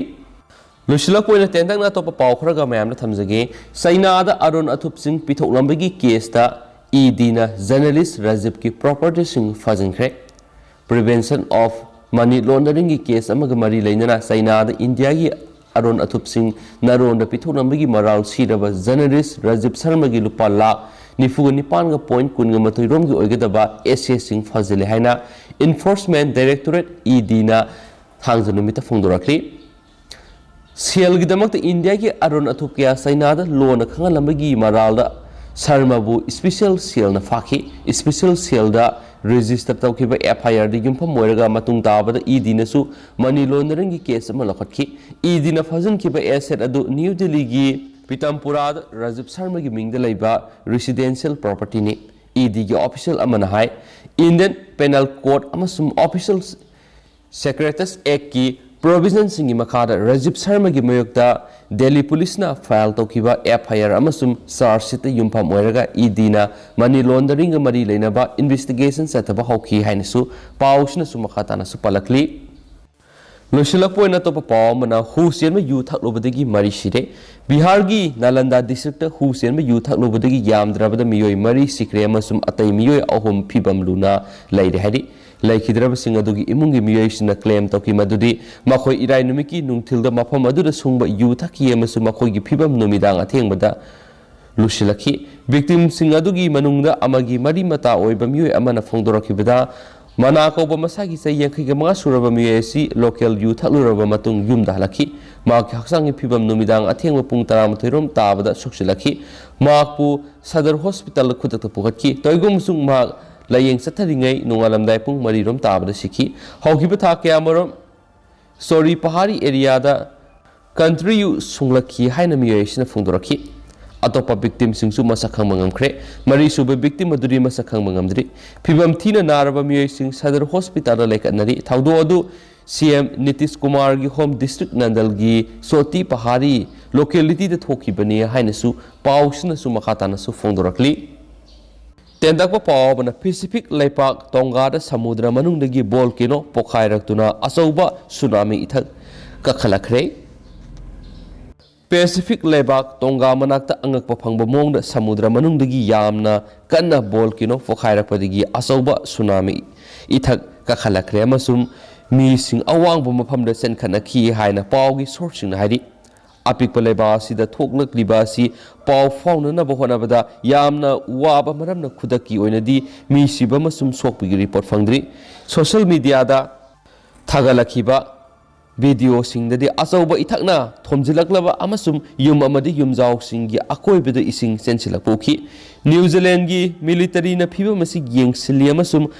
ꯂꯣꯏꯁꯤꯜꯂꯛꯄ ꯑꯣꯏꯅ ꯇꯦꯟꯇꯛꯅ ꯑꯇꯣꯞꯄ ꯄꯥꯎ ꯈꯔꯒ ꯃꯌꯥꯝꯗ ꯊꯝꯖꯒꯦ꯫ ꯆꯩꯅꯥꯗ ꯑꯔꯨꯟ ꯑꯊꯨꯞꯁꯤꯡ ꯄꯤꯊꯣꯛꯂꯝꯕꯒꯤ ꯀꯦꯁꯇ ꯏ ꯗꯤꯅ ꯖꯔꯅꯦꯂꯤꯁ ꯔꯥꯖꯤꯕꯀꯤ ꯄ꯭ꯔꯣꯄꯔꯇꯤꯁꯤꯡ ꯐꯥꯖꯤꯟꯈ꯭ꯔꯦ꯫ Prevention of Money Launderingꯒꯤ ꯀꯦꯁ ꯑꯃꯒ ꯃꯔꯤ ꯂꯩꯅꯅ ꯆꯩꯅꯥꯗ ꯏꯟꯗꯤꯌꯥꯒꯤ ꯑꯔꯨꯟ ꯑꯊꯨꯞꯁꯤꯡ ꯅꯔꯣꯟꯗ ꯄꯤꯊꯣꯛꯂꯝꯕꯒꯤ ꯃꯔꯥꯜ ꯁꯤꯔꯕ ꯖꯔꯅꯦꯂꯤꯁ ꯔꯥꯖꯤꯕ ꯁꯔꯃꯒꯤ ꯂꯨꯄꯥ ꯂꯥꯈ ꯅꯤꯐꯨꯒ ꯅꯤꯄꯥꯟꯒ ꯄꯣꯏꯟ ꯀꯨꯟꯒ ꯃꯥꯊꯣꯏ ꯔꯣꯝꯒꯤ ꯑꯣꯏꯒꯗꯕ ꯑꯦꯁꯦꯠꯁꯤꯡ ꯐꯥꯖꯤꯜꯂꯦ ꯍꯥꯏꯅ ꯏꯟꯐꯣꯔꯁꯃꯦꯟ ꯗꯥꯏꯔꯦꯛꯇꯣꯔꯦꯠ ꯏ ꯗꯤꯅ ꯊꯥꯡꯖ ꯅꯨꯃꯤꯠꯇ ꯐꯣꯡꯗꯣꯔꯛꯂꯤ꯫ ꯁꯦꯜꯒꯤꯗꯃꯛꯇ ꯏꯟꯗꯤꯌꯥꯒꯤ ꯑꯔꯨꯟ ꯑꯊꯨꯞ ꯀꯌꯥ ꯆꯩꯅꯥꯗ ꯂꯣꯟꯅ ꯈꯪꯍꯜꯂꯝꯕꯒꯤ ꯃꯔꯥꯜꯗ ꯁꯔꯃꯕꯨ ꯏꯁꯄꯤꯁꯦꯜ ꯁꯦꯜꯅ ꯐꯥꯈꯤ꯫ ꯏꯁꯄꯤꯁꯦꯜ ꯁꯦꯜꯗ ꯔꯦꯖꯤꯁꯇꯔ ꯇꯧꯈꯤꯕ ꯑꯦꯐ ꯑꯥꯏ ꯑꯥꯔꯗ ꯌꯨꯝꯐꯝ ꯑꯣꯏꯔꯒ ꯃꯇꯨꯡ ꯇꯥꯕꯗ ꯏ ꯗꯤꯅꯁꯨ ꯃꯅꯤ ꯂꯣꯟꯗꯔꯤꯡꯒꯤ ꯀꯦꯁ ꯑꯃ ꯂꯧꯈꯠꯈꯤ꯫ ꯏ ꯗꯤꯅ ꯐꯥꯖꯤꯟꯈꯤꯕ ꯑꯦꯁꯦꯠ ꯑꯗꯨ ꯅ꯭ꯌꯨ ꯗꯤꯜꯂꯤꯒꯤ ꯄꯤꯇꯝꯄꯨꯔꯥꯗ ꯔꯥꯖꯤꯕ ꯁꯔꯃꯒꯤ ꯃꯤꯡꯗ ꯂꯩꯕ ꯔꯤꯁꯤꯗꯦꯟꯁꯤꯌꯦꯜ ꯄ꯭ꯔꯣꯄꯔꯇꯤꯅꯤ꯫ ꯏ ꯗꯤꯒꯤ ꯑꯣꯐꯤꯁꯤꯌꯦꯜ ꯑꯃꯅ ꯍꯥꯏ, ꯏꯟꯗꯤꯌꯟ ꯄꯦꯅꯦꯜ ꯀꯣꯗ ꯑꯃꯁꯨꯡ ꯑꯣꯐꯤꯁꯤꯌꯦꯜ ꯁꯦꯀ꯭ꯔꯦꯇꯁ ꯑꯦꯛꯀꯤ ꯄ꯭ꯔꯣꯚꯤꯖꯟꯁꯤꯡꯒꯤ ꯃꯈꯥꯗ ꯔꯥꯖꯤꯕ ꯁꯔꯃꯒꯤ ꯃꯥꯌꯣꯛꯇ ꯗꯦꯜꯂꯤ ꯄꯨꯂꯤꯁꯅ ꯐꯥꯏꯜ ꯇꯧꯈꯤꯕ ꯑꯦꯐ ꯑꯥꯏ ꯑꯥꯔ ꯑꯃꯁꯨꯡ ꯆꯥꯔꯖ ꯁꯤꯠꯇ ꯌꯨꯝꯐꯝ ꯑꯣꯏꯔꯒ ꯏ ꯗꯤꯅ ꯃꯅꯤ ꯂꯣꯟꯗꯔꯤꯡꯒ ꯃꯔꯤ ꯂꯩꯅꯕ ꯏꯟꯚꯦꯁꯇꯤꯒꯦꯁꯟ ꯆꯠꯊꯕ ꯍꯧꯈꯤ ꯍꯥꯏꯅꯁꯨ ꯄꯥꯎꯁꯤꯅꯁꯨ ꯃꯈꯥ ꯇꯥꯅꯁꯨ ꯄꯜꯂꯛꯂꯤ꯫ ꯂꯣꯏꯁꯤꯜꯂꯛꯄ ꯑꯣꯏꯅ ꯑꯇꯣꯞꯄ ꯄꯥꯎ ꯑꯃꯅ, ꯍꯨ ꯆꯦꯟꯕ ꯌꯨ ꯊꯛꯂꯨꯕꯗꯒꯤ ꯃꯔꯤ ꯁꯤꯔꯦ꯫ ꯕꯤꯍꯥꯔꯒꯤ ꯅꯥꯂꯟꯗꯥ ꯗꯤꯁꯇ꯭ꯔꯤꯛꯇ ꯍꯨ ꯆꯦꯟꯕ ꯌꯨ ꯊꯛꯂꯨꯕꯗꯒꯤ ꯌꯥꯝꯗ꯭ꯔꯕꯗ ꯃꯤꯑꯣꯏ ꯃꯔꯤ ꯁꯤꯈ꯭ꯔꯦ ꯑꯃꯁꯨꯡ ꯑꯇꯩ ꯃꯤꯑꯣꯏ ꯑꯍꯨꯝ ꯐꯤꯕꯝ ꯂꯨꯅ ꯂꯩꯔꯦ ꯍꯥꯏꯔꯤ꯫ ꯂꯩꯈꯤꯗ꯭ꯔꯕꯁꯤꯡ ꯑꯗꯨꯒꯤ ꯏꯃꯨꯡꯒꯤ ꯃꯤꯑꯣꯏꯁꯤꯡꯅ ꯀ꯭ꯂꯦꯝ ꯇꯧꯈꯤ ꯃꯗꯨꯗꯤ ꯃꯈꯣꯏ ꯏꯔꯥꯏ ꯅꯨꯃꯤꯠꯀꯤ ꯅꯨꯡꯊꯤꯜꯗ ꯃꯐꯝ ꯑꯗꯨꯗ ꯁꯨꯡꯕ ꯌꯨ ꯊꯛꯈꯤ ꯑꯃꯁꯨꯡ ꯃꯈꯣꯏꯒꯤ ꯐꯤꯕꯝ ꯅꯨꯃꯤꯗꯥꯡ ꯑꯊꯦꯡꯕꯗ ꯂꯨꯁꯤꯜꯂꯛꯈꯤ꯫ ꯚꯤꯛꯇꯤꯝꯁꯤꯡ ꯑꯗꯨꯒꯤ ꯃꯅꯨꯡꯗ ꯑꯃꯒꯤ ꯃꯔꯤ ꯃꯇꯥ ꯑꯣꯏꯕ ꯃꯤꯑꯣꯏ ꯑꯃꯅ ꯐꯣꯡꯗꯣꯔꯛꯈꯤꯕꯗ, ꯃꯅꯥ ꯀꯧꯕ ꯃꯁꯥꯒꯤ ꯆꯍꯤ ꯌꯥꯡꯈꯩꯒ ꯃꯉꯥ ꯁꯨꯔꯕ ꯃꯤꯑꯣꯏ ꯑꯁꯤ ꯂꯣꯀꯦꯜ ꯌꯨ ꯊꯛꯂꯨꯔꯕ ꯃꯇꯨꯡ ꯌꯨꯝꯗ ꯍꯜꯂꯛꯈꯤ꯫ ꯃꯍꯥꯛꯀꯤ ꯍꯛꯆꯥꯡꯒꯤ ꯐꯤꯕꯝ ꯅꯨꯃꯤꯗꯥꯡ ꯑꯊꯦꯡꯕ ꯄꯨꯡ ꯇꯔꯥꯃꯥꯊꯣꯏ ꯔꯣꯝ ꯇꯥꯕꯗ ꯁꯣꯛꯆꯤꯜꯂꯛꯈꯤ꯫ ꯃꯍꯥꯛꯄꯨ ꯁꯗꯔ ꯍꯣꯁꯄꯤꯇꯥꯜꯗ ꯈꯨꯗꯛꯇ ꯄꯨꯈꯠꯈꯤ꯫ ꯇꯧꯏꯒꯨꯝꯕꯁꯨꯡ ꯃꯍꯥꯛ ꯂꯥꯌꯦꯡ ꯆꯠꯊꯔꯤꯉꯩ ꯅꯣꯡꯉꯥꯜꯂꯝꯗꯥꯏ ꯄꯨꯡ ꯃꯔꯤ ꯔꯣꯝ ꯇꯥꯕꯗ ꯁꯤꯈꯤ꯫ ꯍꯧꯈꯤꯕ ꯊꯥ ꯀꯌꯥꯃꯔꯣꯝ ꯁꯣꯔꯤ ꯄꯍꯥꯔꯤ ꯑꯦꯔꯤꯌꯥꯗ ꯀꯟꯇ꯭ꯔꯤ ꯌꯨ ꯁꯨꯡꯂꯛꯈꯤ ꯍꯥꯏꯅ ꯃꯤꯑꯣꯏ ꯑꯁꯤꯅ ꯐꯣꯡꯗꯣꯔꯛꯈꯤ꯫ ꯑꯇꯣꯞꯄ ꯚꯤꯛꯇꯤꯝꯁꯤꯡꯁꯨ ꯃꯁꯛ ꯈꯪꯕ ꯉꯝꯈ꯭ꯔꯦ꯫ ꯃꯔꯤꯁꯨꯕ ꯚꯤꯛꯇꯤꯝ ꯑꯗꯨꯗꯤ ꯃꯁꯛ ꯈꯪꯕ ꯉꯝꯗ꯭ꯔꯤ꯫ ꯐꯤꯕꯝ ꯊꯤꯅ ꯅꯥꯔꯕ ꯃꯤꯑꯣꯏꯁꯤꯡ ꯁꯗꯔ ꯍꯣꯁꯄꯤꯇꯥꯜꯗ ꯂꯩꯈꯠꯅꯔꯤ꯫ ꯊꯧꯗꯣꯛ ꯑꯗꯨ ꯁꯤ M Nitish ꯀꯨꯃꯥꯔꯒꯤ home district ꯅꯟꯗꯜꯒꯤ ꯆꯣꯇꯤ Pahari ꯂꯣꯀꯦꯂꯤꯇꯤꯗ ꯊꯣꯛꯈꯤꯕꯅꯤ ꯍꯥꯏꯅꯁꯨ ꯄꯥꯎꯁꯤꯅꯁꯨ ꯃꯈꯥ ꯇꯥꯅꯁꯨ ꯐꯣꯡꯗꯣꯔꯛꯂꯤ꯫ ꯇꯦꯟꯗꯛꯄ ꯄꯥꯎ ꯑꯃꯅ ꯄꯦꯁꯤꯐꯤꯛ ꯂꯩꯄꯥꯛ ꯇꯣꯡꯒꯥꯗ ꯁꯃꯨꯗ꯭ꯔ ꯃꯅꯨꯡꯗꯒꯤ ꯕꯣꯜꯀꯦꯅꯣ ꯄꯣꯈꯥꯏꯔꯛꯇꯨꯅ ꯑꯆꯧꯕ ꯁꯨꯅꯥꯃꯤ ꯏꯊꯛ ꯀꯥꯈꯠꯂꯛꯈ꯭ꯔꯦ꯫ ꯄꯦꯁꯤꯐꯤꯛ ꯂꯩꯕꯥꯛ ꯇꯣꯡꯒꯥ ꯃꯅꯥꯛꯇ ꯑꯉꯛꯄ ꯐꯪꯕ ꯃꯑꯣꯡꯗ ꯁꯃꯨꯗ꯭ꯔ ꯃꯅꯨꯡꯗꯒꯤ ꯌꯥꯝꯅ ꯀꯟꯅ ꯕꯣꯜꯀꯦꯅꯣ ꯄꯣꯈꯥꯏꯔꯛꯄꯗꯒꯤ ꯑꯆꯧꯕ ꯁꯨꯅꯥꯃꯤ ꯏꯊꯛ ꯀꯥꯈꯠꯂꯛꯈ꯭ꯔꯦ ꯑꯃꯁꯨꯡ ꯃꯤꯁꯤꯡ ꯑꯋꯥꯡꯕ ꯃꯐꯝꯗ ꯆꯦꯟꯈꯠꯅꯈꯤ ꯍꯥꯏꯅ ꯄꯥꯎꯒꯤ ꯁꯣꯔꯁꯁꯤꯡꯅ ꯍꯥꯏꯔꯤ꯫ ꯑꯄꯤꯛꯄ ꯂꯩꯕꯥꯛ ꯑꯁꯤꯗ ꯊꯣꯛꯂꯛꯂꯤꯕ ꯑꯁꯤ ꯄꯥꯎ ꯐꯥꯎꯅꯅꯕ ꯍꯣꯠꯅꯕꯗ ꯌꯥꯝꯅ ꯋꯥꯕ ꯃꯔꯝꯅ ꯈꯨꯗꯛꯀꯤ ꯑꯣꯏꯅꯗꯤ ꯃꯤ ꯁꯤꯕ ꯑꯃꯁꯨꯡ ꯁꯣꯛꯄꯒꯤ ꯔꯤꯄꯣꯔꯠ ꯐꯪꯗ꯭ꯔꯤ꯫ ꯁꯣꯁꯤꯌꯦꯜ ꯃꯤꯗꯤꯌꯥꯗ ꯊꯥꯒꯠꯂꯛꯈꯤꯕ ꯚꯤꯗꯤꯑꯣꯁꯤꯡꯗꯗꯤ ꯑꯆꯧꯕ ꯏꯊꯛꯅ ꯊꯣꯝꯖꯤꯜꯂꯛꯂꯕ ꯑꯃꯁꯨꯡ ꯌꯨꯝ ꯑꯃꯗꯤ ꯌꯨꯝꯖꯥꯎꯁꯤꯡꯒꯤ ꯑꯀꯣꯏꯕꯗ ꯏꯁꯤꯡ ꯆꯦꯟꯁꯤꯜꯂꯛꯄ ꯎꯈꯤ꯫ ꯅ꯭ꯌꯨ ꯖꯤꯂꯦꯟꯒꯤ ꯃꯤꯂꯤꯇꯔꯤꯅ ꯐꯤꯚꯝ ꯑꯁꯤ ꯌꯦꯡꯁꯤꯜꯂꯤ ꯑꯃꯁꯨꯡ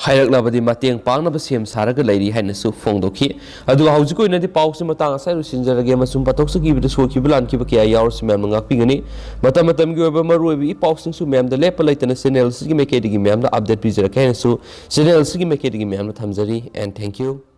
ꯍꯥꯏꯔꯛꯂꯕꯗꯤ ꯃꯇꯦꯡ ꯄꯥꯡꯅꯕ ꯁꯦꯝ ꯁꯥꯔꯒ ꯂꯩꯔꯤ ꯍꯥꯏꯅꯁꯨ ꯐꯣꯡꯗꯣꯛꯈꯤ꯫ ꯑꯗꯨꯒ ꯍꯧꯖꯤꯛꯀꯤ ꯑꯣꯏꯅꯗꯤ ꯄꯥꯎꯁꯤ ꯃꯇꯥꯡ ꯑꯁꯥꯏ ꯂꯣꯏꯁꯤꯟꯖꯔꯒꯦ ꯑꯃꯁꯨꯡ ꯄꯥꯊꯣꯛꯆꯈꯤꯕꯗ ꯁꯣꯛꯈꯤꯕ ꯂꯥꯟꯈꯤꯕ ꯀꯌꯥ ꯌꯥꯎꯔꯁꯨ ꯃꯌꯥꯝꯅ ꯉꯥꯛꯄꯤꯒꯅꯤ꯫ ꯃꯇꯝ ꯃꯇꯝꯒꯤ ꯑꯣꯏꯕ ꯃꯔꯨꯑꯣꯏꯕ ꯏ ꯄꯥꯎꯁꯤꯡꯁꯨ ꯃꯌꯥꯝꯗ ꯂꯦꯞꯄ ꯂꯩꯇꯅ ꯆꯦꯅꯦꯜ ꯑꯁꯤꯒꯤ ꯃꯥꯏꯀꯩꯗꯒꯤ ꯃꯌꯥꯝꯗ ꯑꯞꯗꯦꯠ ꯄꯤꯖꯔꯛꯀꯦ ꯍꯥꯏꯅꯁꯨ ꯆꯦꯅꯦꯜ ꯑꯁꯤꯒꯤ ꯃꯥꯏꯀꯩꯗꯒꯤ ꯃꯌꯥꯝꯗ ꯊꯝꯖꯔꯤ꯫ And thank you.